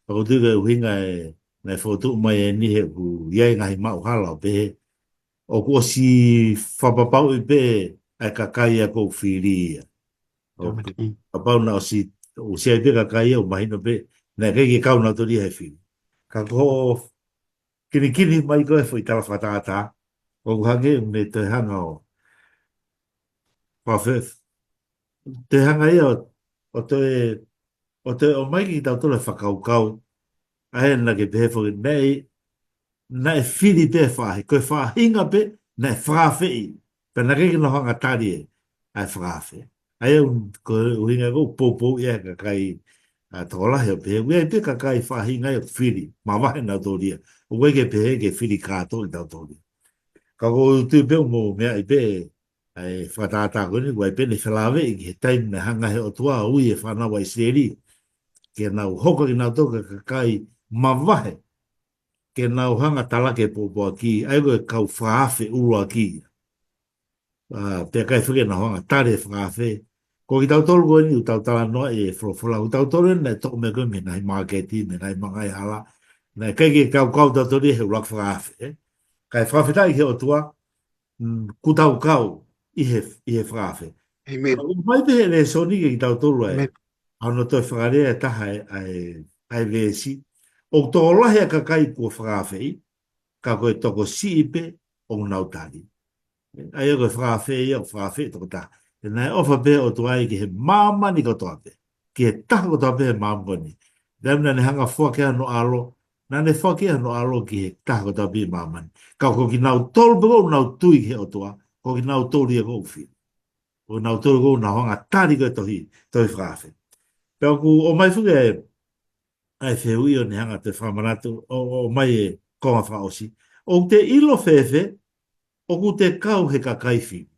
Pea ʻoku ou tui ko e ʻuhinga e, naʻe fokotuʻu mai eni he ʻoku ʻi ai e ngaahi maʻuhala ʻo pehē, ʻoku ʻosi fakapapauʻi pē ʻa e kakai ia ʻoku fili ia. ʻOku, kapau naʻe ʻosi, ʻosi ʻi ai pē kakai ia ʻoku mahino pē naʻe ʻikai ke kau nautolu ia he fili. Ka ko hoʻo kinikini mai ko e foʻi tala fakatātā, ʻoku hangē ʻoku ne toe hanga ʻo, pafef-, toe hanga ia ʻo, ʻo toe, ʻo toe ʻomai kia tautolu e fakakaukau, ʻa ia naʻa ke pehē foki, naʻe, naʻe fili pē e faʻahi, ko e faʻahinga pē naʻe fakaafeʻi, pea naʻe ʻikai ke nau hanga tali e, ʻa e fakaafe. ʻA ia ʻoku, ko e ʻuhinga ʻoku poupou ia he kakai, ʻa, tokolahi ʻo pehē, ʻoku ʻi ai pē kakai faʻahinga ia ʻoku fili, mavahe nautolu ia. ʻOku ʻikai ke pehē ke fili kātoa kitautolu ia. Ka ʻoku ou tui pē ʻoku mou meaʻi pē, ʻa e fakatātā ko eni, ʻoku ʻi ai pē ʻene felāveʻi ki he taimi naʻe hanga he ʻOtua ʻo ui e fānau ʻa ʻIsileli ke nau hoko kinautolu ko e kakai mavahe, ke nau hanga talaki e pōpoaki, ʻa ia ko e kau fakaafe ʻuluaki. ʻA, pea ʻikai foki ke nau hanga tali e fakaafe. Ko kitautolu ko eni ʻoku tau talanoaʻi e folofola, ko tautolu eni naʻe toʻo mai ko ē mei he ngaahi māketi, mei he ngaahi mangaʻi hala. Naʻe ʻikai ke kaukau tautolu ia he ʻuluaki fakaafe, ē. Kae fakafetaʻi ki he ʻOtua, mm, kuo tau kau ʻi he, ʻi he fakaafe. ʻĒmeni. ʻOku ʻomai pē he lēsoni kia kitautolu ē. ʻĒmeni. ʻA hono toe fakalea e taha e, ʻa e, ʻa e veesi. ʻOku tokolahi ʻa e kakai kuo fakaafeʻi, ka ko e tokosiʻi pē ʻoku nau tali. ʻA ia ko e fakaafe ia, ʻoku fakaafeʻi tokotaha. He naʻe ʻofa pē ʻOtua ia ki he māmani kotoa pē. Ki he taha kotoa pē he māmani. Taimi naʻa ne hanga foaki hono ʻAlo, naʻa ne foaki hono ʻAlo ki he taha kotoa pē he māmani. Ka ko kinautolu pē ʻoku nau tui ki he ʻOtua, ko kinautolu ia ʻoku fili. Ko kinautolu ʻoku nau hanga tali ko e tohi, tohi fakaafe. Pea ʻoku ʻomai foki e, ʻa e fehuʻi ʻo ne hanga ʻo fakamanatu, ʻo, ʻo ʻomai e konga fakaʻosi. ʻOku te ʻilo fēfē, ʻoku te kau he kakai fili.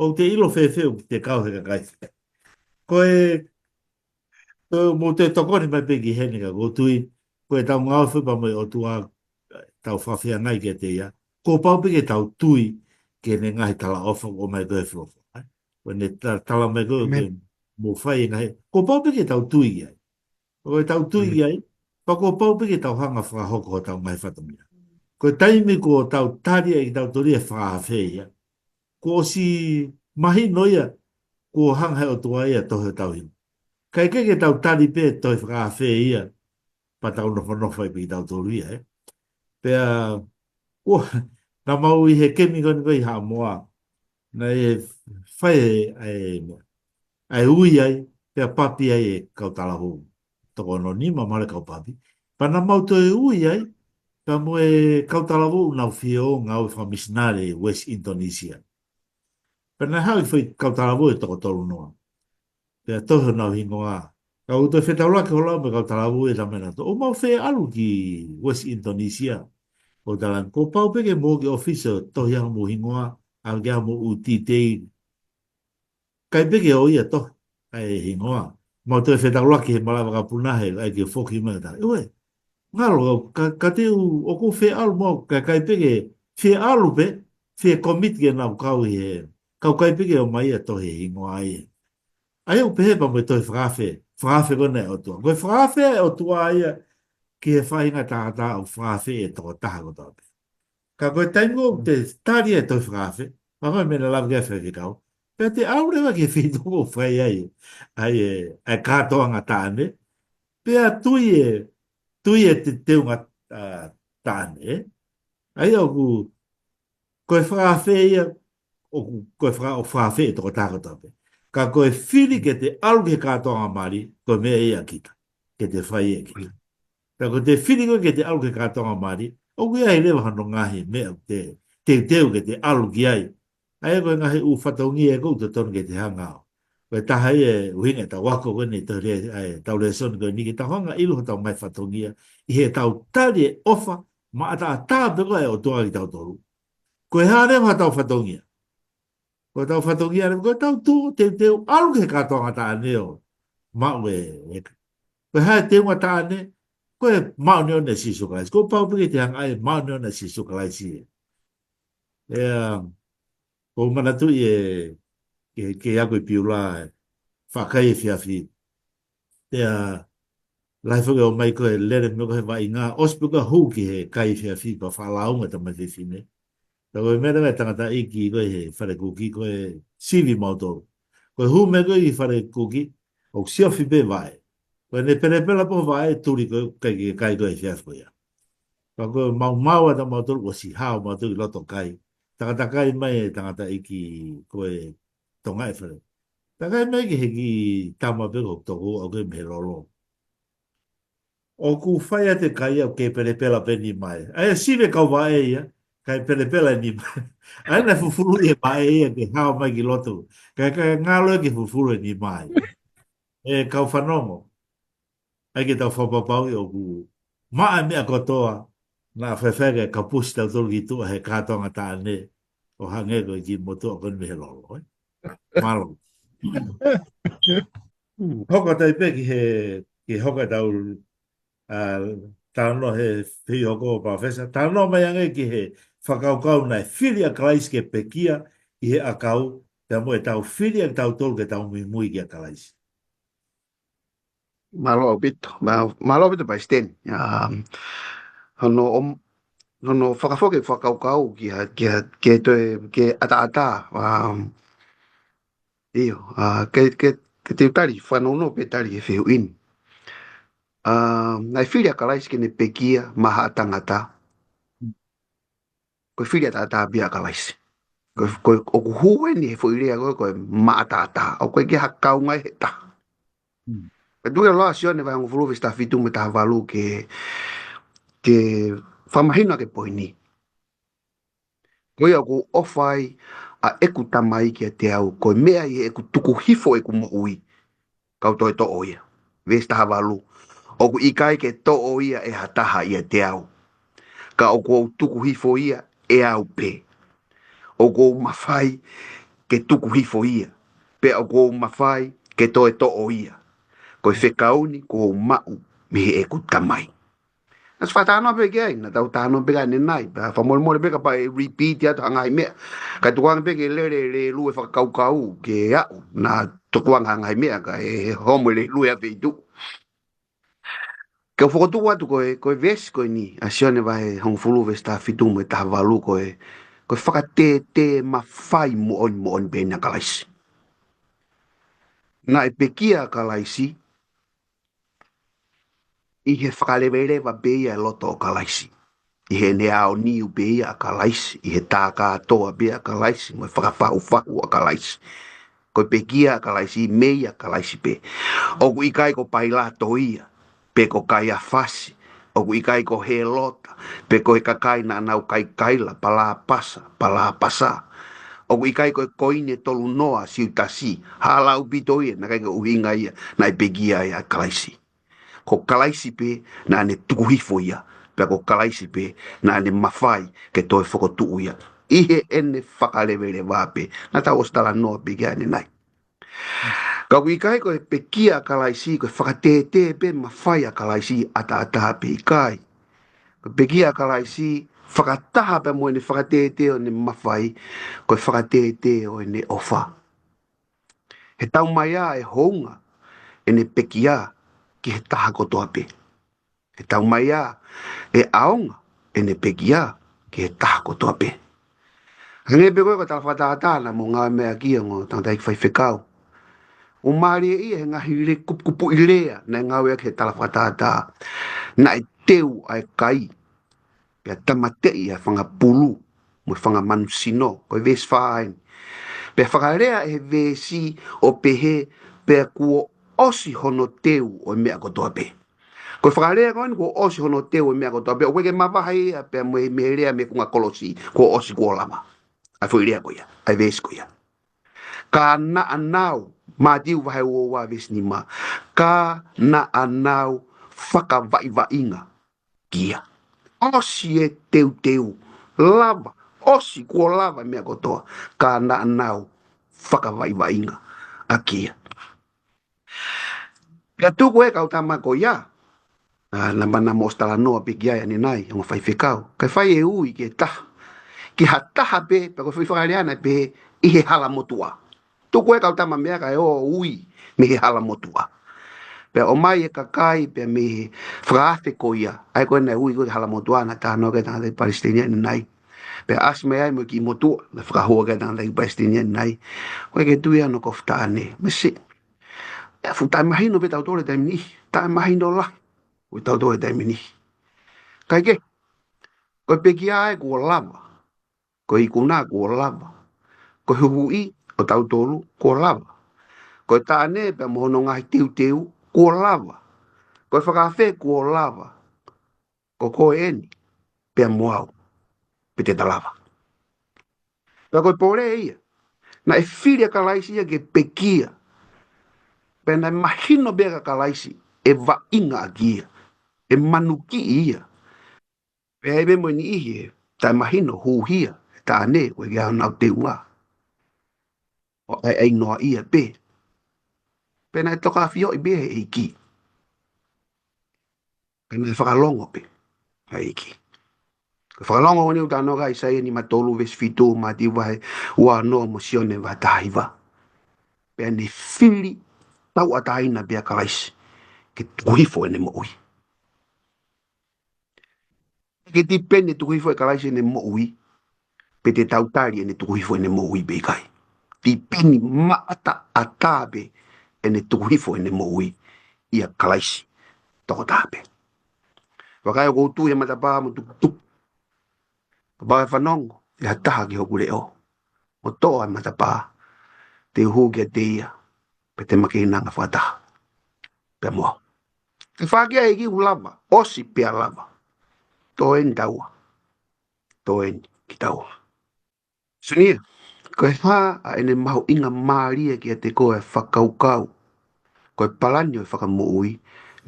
ʻOku te ʻilo fēfē, ʻoku te kau he kakai fili. Ko e, ko e mou te tokoni mai pē ki heni ka ʻoku ou tui, ko e tau ngāue foʻi pea mo e ʻOtua, tau fakafeangai kiate ia. Kuo pau pē ke tau tui ki heʻene ngaahi talaʻofa ʻoku ʻomai ko ē he folofola. Ko ʻene ta-, tala mai ko ē, ʻĒmeni, ke mou fai e ngaahi, kuo pau pē ke tau tui ai. Ko e tau tui, ʻĒmeni, ai, pea kuo pau pē ke tau hanga fakahoko hotau ngaahi fatongia. Ko e taimi kuo tau tali ai kitautolu e fakaafe ia, kuo ʻosi mahino ia, kuo hanga he ʻOtua ia ʻo tohi hotau hingoa. Kae ʻikai ke tau tali pē tohi fakaafe ia, pea tau nofonofo ai pē kitautolu ia, ē. Pea, ʻoua, naʻa mau ʻi he kemi ko eni ko ē ʻi Haʻamoa, naʻe fai e, e, e ui ai, pea papi ai e kau talavou. Toko ono nima mahalo e kau papi. Pea naʻa mau toe ui ai, pea mo e kau talavou naʻa nau fie ō ngāue fakamisinale ʻi West Indonesia. Pea naʻe haʻu e foʻi kau talavou ʻe toko tolu noa. Pea tohi honau hingoa, Ka ʻoku toe fetaulaki holo au mo e kau talavou ʻi he taimi naʻe tō. ʻOku mau fie ʻalu ki West Indonesia. ʻOku ou talaange, kuo pau pē ke mou ō ki he ʻōfisi ʻo tohi ʻa hoʻomou hingoa, ʻave ki ai hoʻomou titei. ʻIkai pē ke ō ia ʻo tohi ʻa e hingoa. Mau toe fetaulaki he malava ka puna he, ʻai ke foki mai ʻo tala. ʻOi, ngalo, ka, ka te u, ʻoku ou fie ʻalu mo au, ka ʻikai pē ke fie ʻalu pē, fie commit ke nau kau ʻi he, ka ʻoku ʻikai pē ke ō mai ia ʻo tohi e hingoa ia. ʻA ia ʻoku pehē pea mo e tohi fakaafe, fakaafe ko ena ʻa e ʻOtua. Ko e fakaafe ʻa e ʻOtua ia ki he faʻahinga tangata ʻoku fakaafe e tokotaha kotoa pē. Ka ko e taimi ʻoku te tali e tohi fakaafe, pea ko e meʻa naʻe lave ki ai e faifekau. Pea te ʻalu leva ki he feituʻu ʻoku fai ai, ʻa e, ʻa e kātoanga taʻane. Pea tui e, tui e te, teunga, ʻa, taʻane, ē? ʻA ia ʻoku, ko e fakaafe ia, ʻoku, ko e faka-, ʻoku fakaafe e tokotaha kotoa pē. Ka ko e fili ke te ʻalu ki he kātoanga mali, ko e meʻa ia ʻa kita. Ke te fai ʻe kita. Ka ko e fili ko ē ke te ʻalu ki he kātoanga mali, ʻoku ʻi ai leva hono ngaahi meʻa ʻoku te, teuteu ke te ʻalu ki ai. ʻA ia ko e ngaahi ʻū fatongia ʻoku totonu ke te hanga ʻo. Ko e taha ia e ʻuhinga ʻetau ako ko eni, ʻetau le-, ʻa ʻetau lēsoni ko eni ke tau hanga ʻo ʻilo hotau ngaahi fatongia, ʻi heʻetau tali e ʻofa maʻataʻatā pē ko ē ʻa e ʻOtua kitautolu. Ko e hā leva hotau fatongia? Ko ʻetau fatongia leva, ko ʻetau tuʻu teuteu ʻalu ki he kātoanga taʻane ʻo maʻu e, e, ko e hā e teunga taʻane, ko e māʻoniʻoni ʻa Sīsū Kalaisi. Kuo pau pē ke te hanga ʻo maʻoniʻoni ʻa Sīsū Kalaisi ē. ʻE, ʻoku ou manatuʻi e, ke, ke ako ʻi Piula, ʻe, faʻa kai efiafi. Pea, lahi foki ʻo ʻomai ko e lele mo e ko e vaʻinga, ʻosi pē ko e hū ki he kai efiafi pea faʻa lāunga e tamaiki fefine. Ka ko e meʻa leva e tangataʻeiki ko ē he fale kuki ko e sivi mautolu. Ko e hū mai ko ē ki he fale kuki, ʻoku siofi pē vaʻe. Ko ʻene pelepela pē vaʻe tuli ko ē kai ke kai ko ē efiafi ko ia. Pea ko e maumau ʻa mautolu ʻosi hao mautolu ki loto kai. Takatakai mai e tangataʻeiki ko e Tonga e fale. Takai mai ki he kiʻi tama pē ko ē toko ua ko ē mei he lolo. ʻOku fai atu e kai ʻoku kei pelepela pē nima ia. ʻA ia sivi e kau vaʻe ia, kai pelepela e nima ia. ʻA ia naʻe fufulu e vaʻe ia ke hao mai ki loto. Kai, kai ngalo ia ke fufulu e nima ia. ʻE kau fanongo. ʻAi ke tau fakapapauʻi ʻoku maʻa e meʻa kotoa, naʻa faifai ke kapusi tautolu ki tuʻa he kātoanga taʻane, ʻo hangē ko e kiʻi motuʻa ko eni mei he lolo, ē? Mālō. Hoko atu ai pē ki he, ki he hoko ʻetau, ʻa, talanoa he fehuʻi hoko palōfesa. Talanoa mai ange ki he fakakaukau naʻe fili ʻa Kalaisi ke pekia ʻi he ʻakau, pea mo ʻetau fili ʻa kitautolu ke tau muimui kia Kalaisi. Mālō ʻaupito. Mā-, mālō ʻaupito Palesiteni. Um, hono om-, hono fakafoki e fakakaukau ki ha, ki ha, ke toe, ke ʻataʻatā. Um, ʻio, uh, ke, ke, ke te u tali, fanongo pē tali e fehuʻi ni. Um, naʻe fili ʻa Kalaisi ke ne pekia maʻa ha tangata. Ko e fili ʻataʻatā pē ia ʻa Kalaisi. Ko, ko, ʻoku hū eni he foʻi lea ko ē, ko e maʻataʻatā. ʻOku ʻikai ke ha kaunga ʻi he taha. Mm. Pea tuku ke lau ʻa Sione vahe hongofulu veesi taha fitu mo e taha valu ke, ke fakamahino ʻaki e poini. Ko ia ʻoku ou ʻofa ai ʻa ʻeku Tamai kiate au, ko e meʻa ʻi heʻeku tuku hifo ʻeku moʻui, kau toe toʻo ia. Veesi taha valu. ʻOku ʻikai ke toʻo ia ʻe ha taha ʻiate au. Ka ʻoku ou tuku hifo ia ʻe au pē. ʻOku ou mafai ke tuku hifo ia. Pea ʻoku ou mafai ke toe toʻo ia. Ko e fekau ni kuo u maʻu mei heʻeku Tamai. Naʻa tau fakatalanoa pē ki ai, naʻa tau talanoa pē ki ai ʻanenai, pea fakamolemole pē kapau ʻe repeat atu ha ngaahi meʻa. Ka tuku ange pē ke lele, lele lue fakakaukau, ke aʻu, naʻa tuku ange ha ngaahi meʻa, kae homo e lele lue ʻa e feituʻu. Ke u fokotuʻu atu ko e, ko e veesi ko eni, ʻa Sione vahe hongofulu veesi taha fitu mo e taha valu ko e, ko e fakatētē mafai moʻoni moʻoni pē eni ʻa Kalaisi. Naʻe pekia ʻa Kalaisi, ʻi he fakaleveleva pē ia e loto ʻo Kalaisi. ʻI heʻene aoniu pē ia ʻa Kalaisi, ʻi he tā kātoa pē ʻa Kalaisi, mo e fakafahufahu ʻa Kalaisi. Ko e pekia ʻa Kalaisi, meia ʻa Kalaisi pē. ʻOku ʻikai ko Pailato ia, pe ko Kaiafasi, ʻoku ʻikai ko Hēlota, pe ko e kakai naʻa nau kaikaila, Palāpasa, Palāpasa. ʻOku ʻikai ko e koini ʻe tolu noa Siutasi, hala ʻaupito ia, naʻe ʻikai ko e ʻuhinga ia naʻe pekia ai ʻa Kalaisi. Ko Kalaisi pē naʻa ne tuku hifo ia, pea ko Kalaisi pē naʻa ne mafai ke toe fokotuʻu ia ʻi heʻene fakaleveleva pē. Naʻa tau ʻosi talanoa pē ki ai ʻanenai. Ka ʻoku ʻikai ko e pekia ʻa Kalaisi ko e fakatētē pē mafai ʻa Kalaisi ʻataʻatā pē, ʻikai. Ko e pekia ʻa Kalaisi fakataha pē mo ʻene fakatētē ʻo ʻene mafai, ko e fakatētē ʻo ʻene ʻofa. He taumaiā ʻe hounga ʻene pekia ki he taha kotoa pē. He taumaiā ʻe ʻaonga ʻene pekia ki he taha kotoa pē. Hangē pē ko e tala fakatātā naʻa mou ngāueʻaki ʻa e ongo tangataʻeiki faifekau. ʻOku mālie ia he ngaahi lea kupukupuʻi lea naʻe ngāueʻaki he tala fakatātā. Naʻe teu ʻa e kai, pea tāmateʻi ʻa e fanga pulu mo e fanga manusino, ko e veesi fā eni. Pea fakalea ʻe he veesi ʻo pehē, pea kuo ʻosi hono teu ʻo e meʻa kotoa pē. Ko e fakalea ko eni, kuo ʻosi hono teu ʻo e meʻa kotoa pē, ʻoku ʻikai ke mavahe ia pea mo e, mei he lea mei he kunga kolosi, kuo ʻosi, kuo lava. ʻA e foʻi lea ko ia, ʻa e veesi ko ia. Ka naʻa nau, Mātiu vahe ua ua veesi nima, ka naʻa nau fakavaʻivaʻinga ki ia. ʻOsi e teuteu, lava, ʻosi, kuo lava e meʻa kotoa, ka naʻa nau fakavaʻivaʻinga ʻaki ia. Pea tuku e kau tama ko ia, ʻa, naʻa mou ʻosi talanoa pē ki ai ʻanenai, ongo faifekau, kae fai e ui ki he taha, ki ha taha pē, pea ko e foʻi fakalea naʻe pehē, ʻi he hala motuʻa. Tuku e kau tama meʻa kae ō ʻo ui mei he hala motuʻa. Pea ʻomai e kakai pea mei he fakaafe ko ia, ʻa ia ko ē naʻe ui ko ē ki he hala motuʻa, naʻe talanoa ki ai e tangataʻeiki palesiteni ʻanenai. Pea ʻasi mai ai mo e kiʻi motuʻa, naʻe fakahua ki ai e tangataʻeiki palesiteni ʻanenai. Ko e ke tui ʻa hono kofu taʻane. Mesi, ʻe fuʻu taʻemahino pē tautolu he taimi ni, taʻemahino lahi ʻa tautolu he taimi ni. Kae kehe, ko e pekia ē kuo lava. Ko e ikuna kuo lava. Ko e huhuʻi ʻo tautolu kuo lava. Ko e taʻane pea mo hono ngaahi teuteu kuo lava. Ko e fakaafe kuo lava. Ko koe eni pea mo au, pe te ta lava. Pea ko e pole ia, naʻe fili ʻa Kalaisi ia ke pekia. Pea naʻe mahino pē kia Kalaisi ʻe vaʻinga ʻaki ia, ʻe manukiʻi ia. Pea ʻi ai pē mo e niʻihi ʻe taʻemahino, hūhia, taʻane, ʻoku ʻikai ke ʻi ai honau teunga, ʻo ʻai, ʻai noa ia pē. Pea naʻe toka ʻafioʻi pē ʻe he ʻEiki. Ka naʻe fakalongo pē ʻa e ʻEiki. Ko e fakalongo ʻeni ʻoku talanoa ki ai ʻa ʻAisea nima tolu veesi fitu, Mātiu vahe ua ono mo Sione vahe taha hiva. Pea ne fili tauʻatāina pē ʻa Kalaisi ke tuku hifo ʻene moʻui. ʻIkai ke tipeni e tuku hifo ʻe Kalaisi ʻene moʻui pe te tau tali ʻene tuku hifo ʻene moʻui pe ʻikai. Tipeni maʻataʻatā pē ʻene tuku hifo ʻene moʻui ʻia Kalaisi tokotaha pē. Vakai, ʻoku ou tuʻu he matapā mo tukutuku. Kapau ʻe fanongo ʻe ha taha ki hoku leʻo, mo toʻo ʻa e matapā, te u hū kiate ia, pea te ma keinanga fakataha pea mo au. Ke fākia e ʻEiki, ʻoku lava, ʻosi pea lava. Tō eni taua. Tō eni kitaua. Sione, ko e hā ʻa ʻene mahuʻinga mālie kiate koe ʻa e fakakaukau ko e palani ʻo e fakamoʻui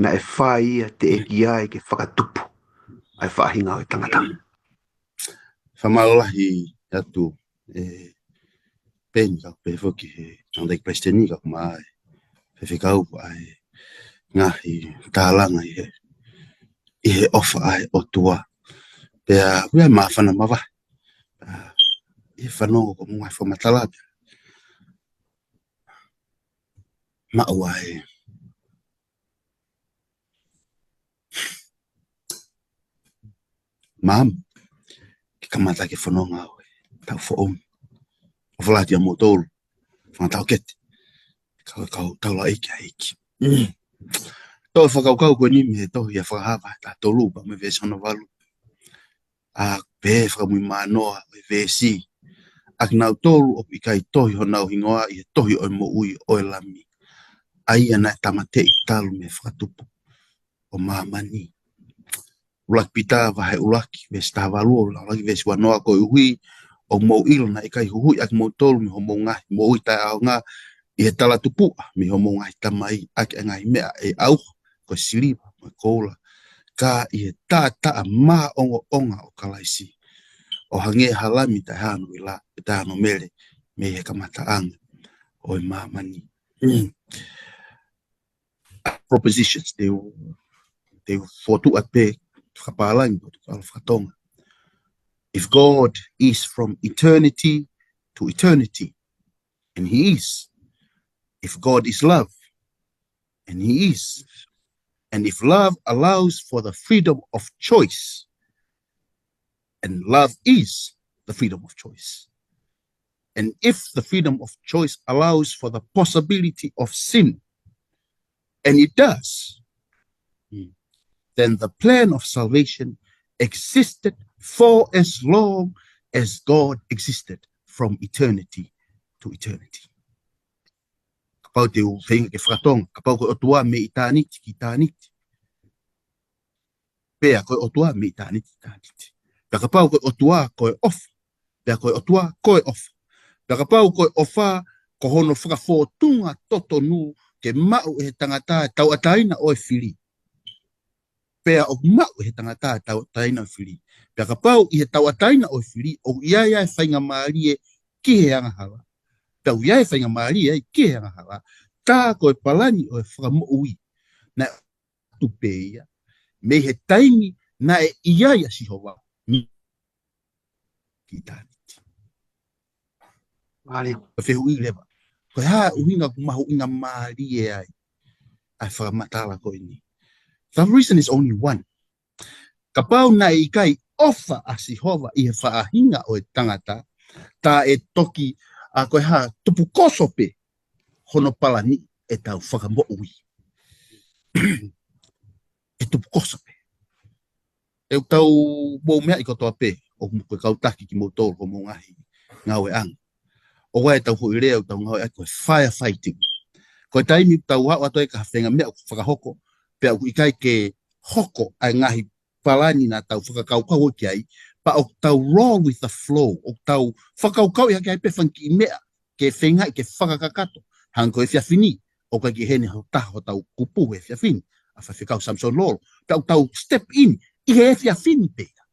naʻe fai ia teʻeki ai ke fakatupu ʻa e faʻahinga ʻo e tangata? Fakamālō lahi atu, ʻe Peni, ka pehē foki he tangataʻeiki palesiteni, ka ko e faifekau, ʻa e ngaahi tālanga ʻi he, ʻi he ʻofa ʻa e ʻOtua. Pea ʻoku ʻi ai e māfana mavahe, ʻa, ʻi he fanongo ko e ngaahi fakamatala pea maʻu ai maama ke kamata ke fononga ʻo e tau foʻou. ʻOfa lahi atu kiate kimoutolu, fanga taʻokete, kau, kau taulaʻeiki ʻa e ʻEiki. Tō e fakakaukau ko eni mei he tohi ʻa Fakahā vahe taha tolu pea mo e veesi hono valu. ʻA, pehē fakamuimui mānoa ʻo e veesi: ʻA kinautolu ʻoku ʻikai tohi honau hingoa ʻi he tohi ʻo e moʻui ʻo e Lami, ʻa ia naʻe tāmateʻi talu mei he fakatupu ʻo māmani. ʻUluaki Pita vahe ʻuluaki veesi taha valu, ʻuluaki veesi ua noa, koeʻuhi ʻOku mou ʻilo naʻe ʻikai huhuʻi ʻa kimoutolu mei hoʻomou ngaahi moʻui taʻeʻaonga ʻi he talatupuʻa mei hoʻomou ngaahi tamai ʻaki ʻa e ngaahi meʻa ʻe ʻauha, ko e siliva mo e koula, ka ʻi he taʻataʻa maʻongoʻonga ʻo Kalaisi, ʻo hangē ha lami taʻe hano ʻila, taʻe hano mele mei he kamataʻanga ʻo e māmani. Propositions, te u, te u fokotuʻu atu pē fakapālangi, fokotuʻu ʻalu fakatonga. If God is from eternity to eternity, and he is. If God is love, and he is. And if love allows for the freedom of choice, and love is the freedom of choice. And if the freedom of choice allows for the possibility of sin, and it does, then the plan of salvation existed for as long as God existed, from eternity to eternity. Kapau te u feinga ke fakatonga, kapau ko e ʻOtua mei ʻitāniti ki ʻitāniti, pea ko e ʻOtua mei ʻitāniti ki ʻitāniti. Pea kapau ko e ʻOtua ko e ʻofa, pea ko e ʻOtua ko e ʻofa. Pea kapau ko e ʻofa ko hono fakafōtunga totonu ke maʻu ʻe he tangata e tauʻatāina ʻo e fili, pea ʻoku maʻu ʻe he tangata e tauʻatāina ʻo e fili. Pea kapau ʻi he tauʻatāina ʻo e fili ʻoku ʻi ai ʻa e faingamālie ki he angahala, pea ʻoku ʻi ai e faingamālie ai ki he angahala, tā ko e palani ʻo e fakamoʻui naʻe ʻatu pē ia mei he taimi naʻe ʻi ai ʻa Sihova ki ʻitāniti. Mālie. Ko e fehuʻi leva, ko e hā e ʻuhinga ʻoku mahuʻingamālie ai ʻa e fakamatala ko eni? The reason is only one. Kapau naʻe ʻikai ʻofa ʻa Sihova ʻi he faʻahinga ʻo e tangata, tā ʻe toki, ʻa, ko e hā, tupukoso pē hono palani ʻetau fakamoʻui. ʻE tupukoso pē. ʻE ʻoku tau mou meaʻi kotoa pē, ʻoku mou, ko e kau taki kimoutolu, ko hoʻomou ngaahi ngāueʻanga. ʻOku ʻi ai ʻetau foʻi lea ʻoku tau ngāueʻaki ko e firefighting. Ko e taimi ʻoku tau aʻu atu ai ki ha faʻahinga meʻa ʻoku fakahoko, pea ʻoku ʻikai ke hoko ʻa e ngaahi palani naʻa tau fakakaukau ki ai, pea ʻoku tau roll with the flow, ʻoku tau fakakaukauʻi hake ai pē fanga kiʻi meʻa ke feingaʻi ke fakakakato. Hangē ko e efiafi ni, ʻoku ʻikai ke ʻi heni ha taha hotau kupu he efiafi ni, ʻa Faifekau Samson Lolo. Pea ʻoku tau step in ʻi he efiafi ni pē ia.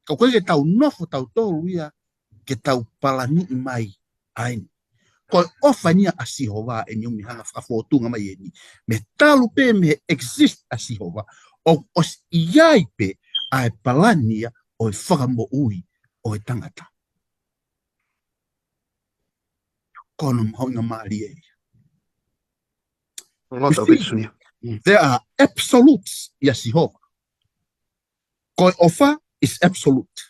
Ka ʻoku ʻikai ke tau nofo tautolu ia ke tau palaniʻi mai ʻa eni. Ko e ʻofa eni ia ʻa Sihova eni ʻoku ne hanga fakafōtunga mai eni. Mei he talu pē mei he exist ʻa Sihova, ʻoku ʻosi ʻi ai pē ʻa e palani ia ʻo e fakamoʻui ʻo e tangata. Ko hono mahuʻingamālie ia. A lot of it, Sunia. There are absolutes ʻia Sihova. Ko e ʻofa is absolute.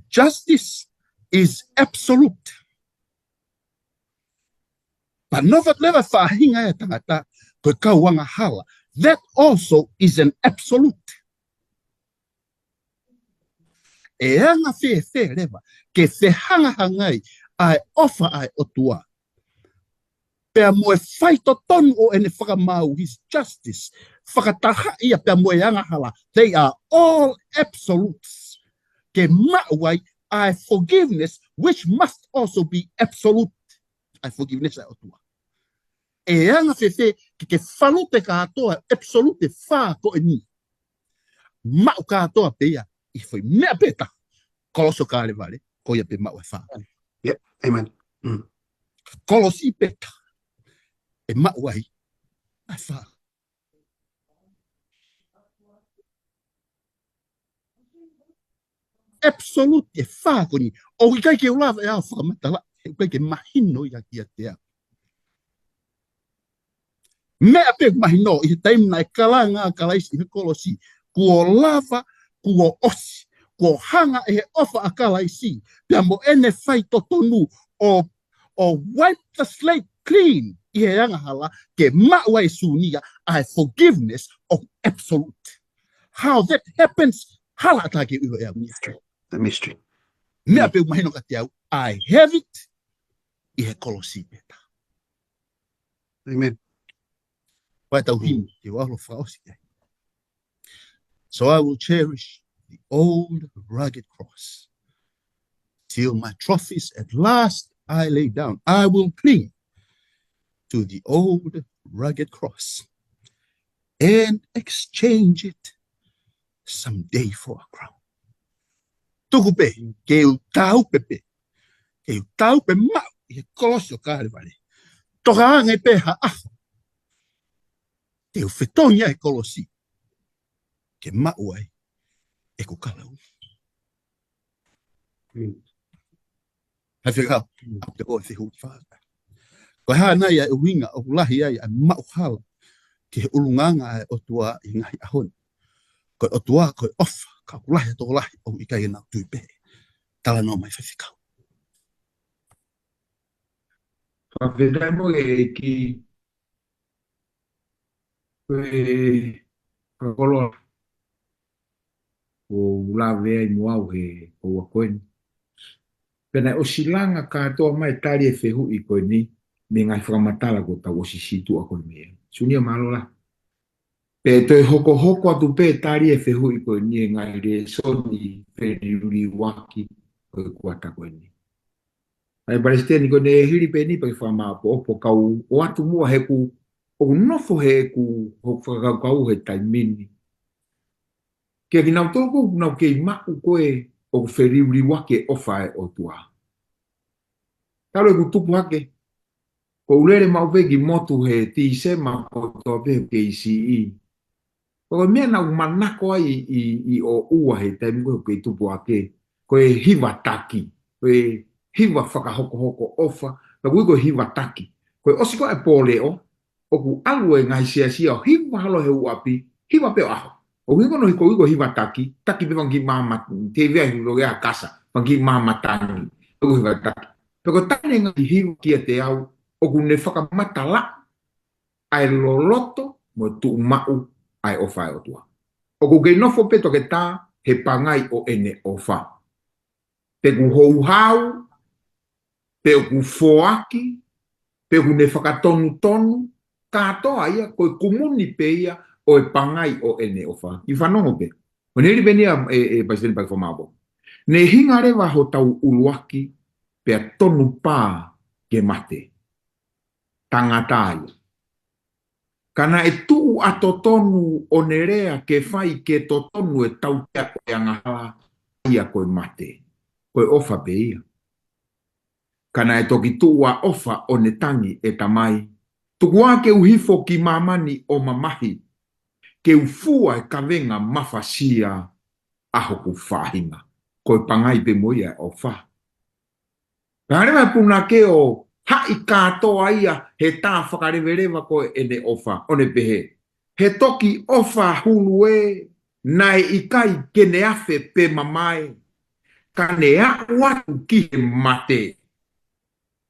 Justice is absolute. Pea nofo atu leva e faʻahinga ʻo e tangata ko e kau angahala. That also is an absolute. ʻE anga fēfē leva ke fehangahangai ʻa e ʻofa ʻa e ʻOtua pea mo e faitotonu ʻo ʻene fakamaau, his justice, fakatahaʻi ia pea mo e angahala? They are all absolutes. Ke maʻu ai ʻa e forgiveness, which must also be absolute. ʻA e forgiveness ʻa e ʻOtua. ʻE anga fēfē ke ke falupe kātoa e absolute ʻe fā ko eni? Maʻu kātoa pē ia ʻi he foʻi meʻa pē taha. Kolosi ʻo Kalevale, ko ia pē maʻu e fā. Yeah, amen. Mm. Kolosi pē taha ʻe maʻu ai ʻa e fā. Absolute ʻe fā ko eni. ʻOku ʻikai ke u lava ʻe au ʻo fakamatala, he ʻoku ʻikai ke mahino ia kiate au. Meʻa pē ʻoku mahino, ʻi he taimi naʻe kalanga ai ʻa Kalaisi ʻi he kolosi, kuo lava, kuo ʻosi, kuo hanga ʻe he ʻofa ʻa Kalaisi pea mo ʻene faitotonu ʻo, ʻo wipe the slate clean ʻi he angahala, ke maʻu ai ʻe Sunia ʻa e forgiveness ʻoku absolute. How that happens, hala ʻatā ke u ʻilo ʻe au. Mystery. The mystery. Meʻa pē ʻoku mahino kiate au, I have it ʻi he kolosi pē taha. Amen. Pea tau himi, te u ʻalu ʻo fakaʻosi ki ai. So I will cherish the old rugged cross till my trophies at last I lay down. I will cling to the old rugged cross and exchange it someday for a crown. Tuku pē, ke u taupe pē, ke u taupe maʻu ʻi he kolosi ʻo Kalevale. Toka ange pē ha ʻaho, ke u fetongi ai e kolosi, ke maʻu ai ʻeku kalauni. Faifekau, ʻoku te ko e fehuʻi faka. Ko e hā nai ʻa e ʻuhinga ʻoku lahi ai ʻa e maʻuhala ki he ʻulungaanga ʻa e ʻOtua ʻi he ngaahi ʻaho ni? Ko e ʻOtua, ko e ʻofa, ka ʻoku lahi e tokolahi ʻoku ʻikai ke nau tui pehē. Talanoa mai faifekau. Fakafetaʻi mo e ʻEiki, ko e fakakoloa ʻoku lave ai mo au he houa ko eni. Pea naʻe ʻosi langa kātoa mai tali e fehuʻi ko eni mei he ngaahi fakamatala kuo tau ʻosi situʻa ko eni mei ai. Sunia, mālō lahi. Pea toe hokohoko atu pē tali e fehuʻi ko eni he ngaahi lēsoni feliliuaki ʻo e kuata ko eni. ʻA e Palesiteni ko eni, hili pē eni pea ke fakamāʻopoʻopo, kau ʻoatu muʻa he ʻoku, ʻoku nofo heʻeku, hoku fakakaukau he taimi ni kia kinautolu ʻoku nau kei maʻu ko ē ʻoku feliliuaki e ʻofa ʻa e ʻOtua. Talu ʻeku tupu hake, ʻoku ou lele maʻu pē ki motu he Tīsema kotoa pē he K C E. Ko e meʻa naʻá ku manako ai ʻi, ʻi ʻOʻua he taimi ko ē ʻoku kei tupu hake, ko e hiva taki, ko e hiva fakahokohoko ʻofa, naʻá ku ui ko e hiva taki. Ko e ʻosi ko ē e pōleʻo, ʻoku ʻalu e ngaahi siasi ʻo hiva holo he ʻū ʻapi, hiva pē ʻo ʻaho. ʻOku ui ko ē ʻoku ui ko e hiva taki, taki pē fanga kiʻi maama, tei vea hiva loge a kasa, fanga kiʻi maama tangi, ʻoku hiva taki. Pea ko e taha e ngaahi hiva kiate au, ʻoku ne fakamatalaʻi ʻa e loloto mo e tuʻumaʻu ʻa e ʻofa ʻa e ʻOtua. ʻOku kei nofo pē toketā he pangai ʻo ʻene ʻofa. Pe ʻoku houhau, pe ʻoku foaki, pe ʻoku ne fakatonutonu, kātoa ia ko e kumuni pē ia ʻo e pangai ʻo ʻene ʻofa. Kiʻi fanongo pē. ʻO ne hili pē eni ʻa e, e Palesiteni pea ke fakamāʻopoʻopo. Ne hinga leva hotau ʻuluaki pea tonu pā ke mate. Tangata ia. Ka naʻe tuʻu ʻa totonu ʻo ne lea ke fai ke totonu e tautea ʻo e angahala, ia ko e mate. Ko e ʻofa pē ia. Ka naʻe toki tuʻu ʻa ʻofa ʻo ne tangi, ʻE Tamai, tuku ā ke u hifo ki māmani ʻo mamahi, ke u fua e kavenga mafasia ʻa hoku faʻahinga. Ko e pangai pē mo ia e ʻofa. Pea leva e punake ʻo haʻi kātoa ia he tā fakaleveleva ko ē ʻene ʻofa, ʻo ne pehē, He toki ʻofa hulu ē, naʻe ʻikai ke ne afe pe mamae, ka ne aʻu atu ki he mate.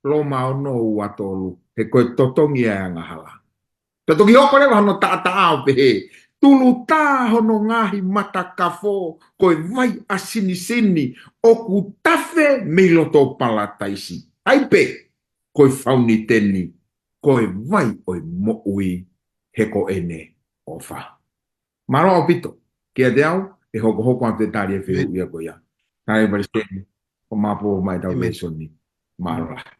Loma ono ua tolu, he ko e totongi ʻa e angahala. Pea toki hoko leva hono taʻataʻa ʻo pehē, Tulutā hono ngaahi matakafo ko e vai ʻa sinisini, ʻoku tafe mei loto Palataisi. ʻAi pē, ko e fauniteni, ko e vai ʻo e moʻui, he ko ʻene ʻofa. Mālō ʻaupito, kiate au, ʻe hokohoko atu e tali e fehuʻi ko ia. Kae Palesiteni, ko e māpō mai ʻetau lēsoni. Mālō lahi.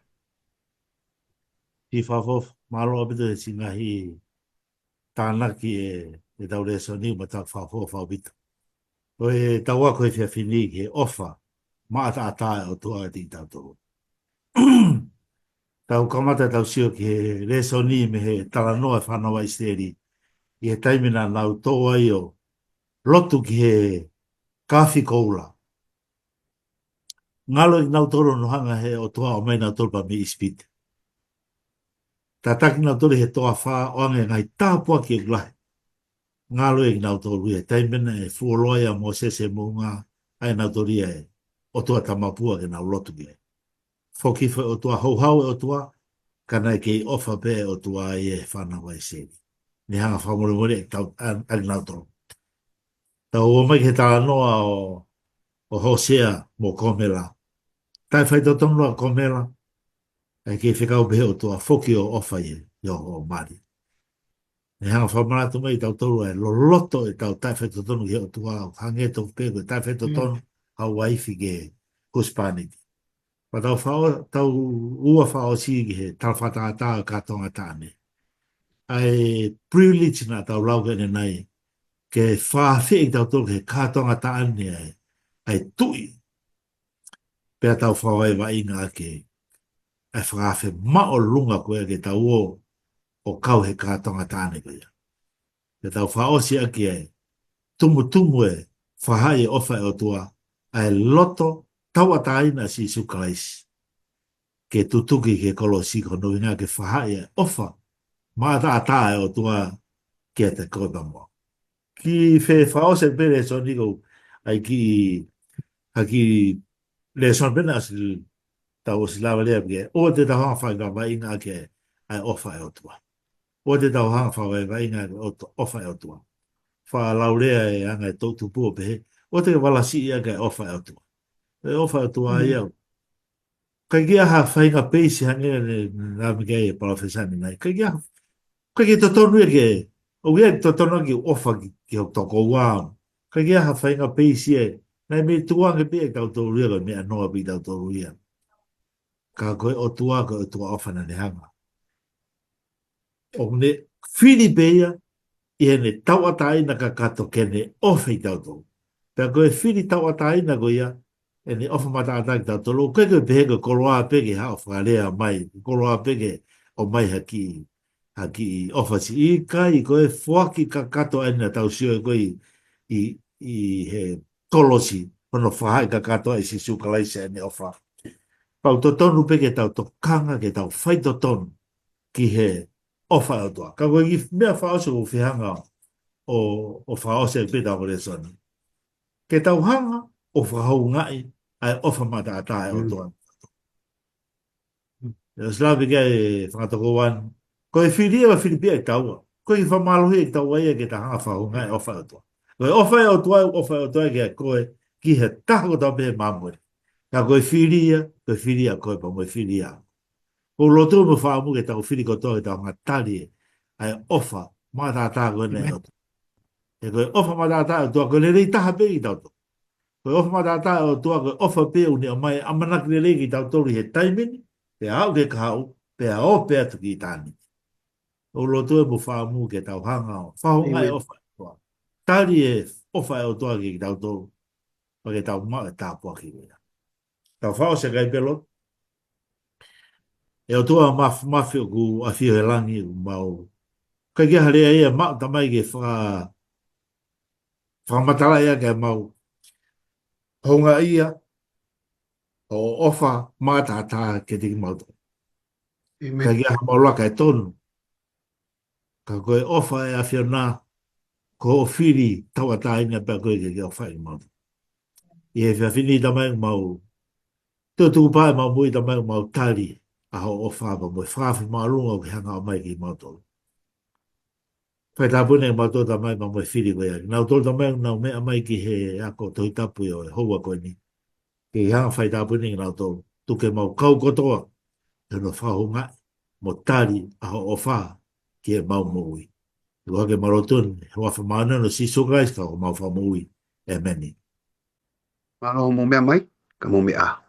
Kiʻi fakafofonga, mālō ʻaupito he siʻi ngaahi tānaki ʻe, ʻetau lēsoni, mo ʻetau fakafofonga ʻaupito. Ko ʻetau ako he efiafi ni ki he ʻofa maʻataʻatā ʻa e ʻOtua ʻiate kitautolu. Tau kamata ʻetau sio ki he lēsoni mei he talanoa e fānau ʻa ʻIsileli ʻi he taimi naʻa nau tō ai ʻo lotu ki he kaafi koula. Ngalo ʻia kinautolu hono hanga he ʻOtua ʻo ʻomai kinautolu pē mei ʻIsipite. Tataki kinautolu he toafa ʻo ʻoange ngaahi tāpuaki ʻoku lahi. Ngalo ʻia kinautolu ia he taimi naʻe fuoloa ai ʻa Mōsese ʻi he moʻunga, ʻai ʻe nautolu ia e ʻotua tamapua ke nau lotu ki ai. Foki foʻi ʻotua, houhau e ʻOtua, ka naʻe kei ʻofa pē e ʻOtua ia he fānau ʻa ʻIsileli. Ne hanga fakamolemole ʻa kinautolu. Tau ō mai ki he talanoa ʻo, ʻo Hōsea mo Komela. Taʻefaitotonu ʻa Komela, ʻa e kei fekau pē he ʻOtua, foki ʻo ʻofa ia, ʻio ʻo mali. Ne hanga fakamanatu mai kitautolu ʻa e loloto ʻetau taʻefaitotonu ki he ʻOtua, ʻo hangē tofu pē ko e taʻefaitotonu ʻa e uaifi ki he husepāniti. Pea tau fao-, tau ua fakaʻosi ki he tala fakatātā ʻo e kātoanga taʻane. ʻA e privilege naʻa tau lau ki ai ʻanenai, ke fakaafeʻi kitautolu ki he kātoanga taʻane ʻa e, ʻa e tuʻi. Pea tau fakavaivaiʻinga ʻaki ʻa e fakaafe māʻolunga ko ia ke tau ō ʻo kau he kātoanga taʻane ko ia. Pea tau fakaʻosi ʻaki e tumutumu e faʻahi ʻofa ʻa e ʻOtua, ʻa e loto tauʻatāina ʻa Sīsū Kalaisi ke tutuki ki he kolosi, ko hono ʻuhinga ke faʻahi e ʻofa maʻataʻatā ʻa e ʻOtua kiate koe pea mo au. Kiʻi fefakaʻosi pē lēsoni ko ʻai ki, ha kiʻi lēsoni pē naʻe ʻosi, tau ʻosi lava lea pē, ʻoua te tau hanga fakavaivaiʻinga ʻaki ʻa e ʻofa ʻa e ʻOtua. ʻOua te tau hanga fakavaivaiʻinga ʻaki ʻo-, ʻofa ʻa e ʻOtua. Fakalaulea e anga e toʻu tupu ʻo pehē, ʻoua te ke valasiʻi ʻaki ʻa e ʻofa ʻa e ʻOtua. ʻE ʻofa ʻa e ʻOtua ia. ʻIkai ke ʻi ai ha faʻahinga peisi hangē ne, ne ʻomai ki ai e palōfesa ʻanenai. ʻIkai ke ʻi ai ha, ʻikai ke totonu ia ke, ʻoku ʻi ai e totonu ke ʻofa ki, ki hoku tokoua. ʻIkai ke ʻi ai ha faʻahinga peisi ē, naʻe mei tukuange pē ʻe tautolu ia, ko e meʻa noa pē ʻi tautolu ia. Ka ko e ʻOtua, ko e ʻOtua ʻofa naʻa ne hanga ʻo ne fili pē ia, ʻi heʻene tauʻatāina kakato ke ne ʻofa ʻi tautolu. Pea ko e fili tauʻatāina ko ia, ʻene ʻofa maʻataʻatā ki tautolu, ʻikai ke pehē ko e koloa pē ke haʻu ʻo fakalea mai, koloa pē ke ʻomai ha kiʻi, ha kiʻi ʻofa siʻi, ʻikai, ko e foaki kakato ʻa ena tau sio ko ē ʻi, ʻi, ʻi he kolosi, hono faʻahi kakato ʻa Sīsū Kalaisi ʻene ʻofa. Pau totonu pē ke tau tokanga, ke tau faitotonu ki he ʻofa ʻa e ʻOtua. Ka ko e kiʻi meʻa fakaʻosi ʻoku ou fie hanga ʻo, ʻo fakaʻosi ʻaki pē ʻetau lēsoni. Ke tau hanga ʻo fakahoungaʻi ʻa e ʻofa maʻataʻatā ʻa e ʻOtua. ʻE ʻosi lave ki ai e fanga tokoua ni. Ko e fili ʻe fili pē ia ʻe taua. ʻOku ʻikai fakamālohi ʻe taua ia ke tau hanga fakahoungaʻi e ʻofa ʻa e ʻOtua. Ko e ʻofa ʻa e ʻOtua, ʻofa ʻa e ʻOtua kiate koe, ki he taha kotoa pē he māmani. Ka ko e fili ia, ko e fili ʻa koe pea mo e fili au. ʻOku ou lotu mo fakaʻamu ke tau fili kotoa ke tau hanga tali ʻa e ʻofa maʻataʻatā ko ena ʻa e ʻOtua. He ko e ʻofa maʻataʻatā ʻa e ʻOtua ko e lelei taha pē kiate kitautolu. Ko e ʻofa maʻataʻatā ʻa e ʻOtua ko e ʻofa pē ʻoku ne ʻomai ʻamanaki lelei kiate kitautolu ʻi he taimi ni, pea aʻu ki he kahaʻu, pea ō pē atu ki ʻitāniti. ʻOku ou lotu mo fakaʻamu ke tau hanga ʻo fakahoungaʻi e ʻofa ʻa e ʻOtua. Tali e ʻofa ʻa e ʻOtua kiate kitautolu, pea ke tau maʻu e tāpuaki ko ia. Tau fakaʻosi ʻaki pē lotu. ʻE ʻOtua maf-, mafimafi ʻoku ʻafio he langi ʻoku mau. ʻIkai ke ʻi ai ha lea ia maʻu Tamai ke faka-, fakamatalaʻi ʻaki ʻemau houngaʻia hoʻo ʻofa maʻataʻatā kiate kimautolu. ʻIkai ke ʻi ai ha mau laka ʻe tonu. Ka ko e ʻofa ʻa e ʻAfiona, ko hoʻo fili tauʻatāina pē ʻa koe ke ke ʻofa ʻi mautolu. ʻI he efiafi ni Tamai ʻoku mau tuku pē ʻemau moʻui Tamai ʻoku mau tali ʻa hoʻo ʻofa pea mo e fakaafe māʻolunga ʻoku ke hanga ʻo ʻomai kiate kimautolu. Fai tāpuekina kimautolu Tamai pea mo e fili ko ia. Kinautolu Tamai ʻoku nau meʻa mai ki he ako Tohi Tapu ʻo e houa ko eni. Ke ke hanga fai tāpuekina kinautolu. Tuku ke mau kau kotoa ʻi hono fakahoungaʻi mo tali ʻa hoʻo ʻofa ki heʻemau moʻui. ʻOku mau lotu ni, he huafa māʻoniʻoni ʻo Sīsū Kalaisi ko homau Fakamoʻui. ʻĒmeni. Mālō hoʻomou meʻa mai, ka mou meʻa ā.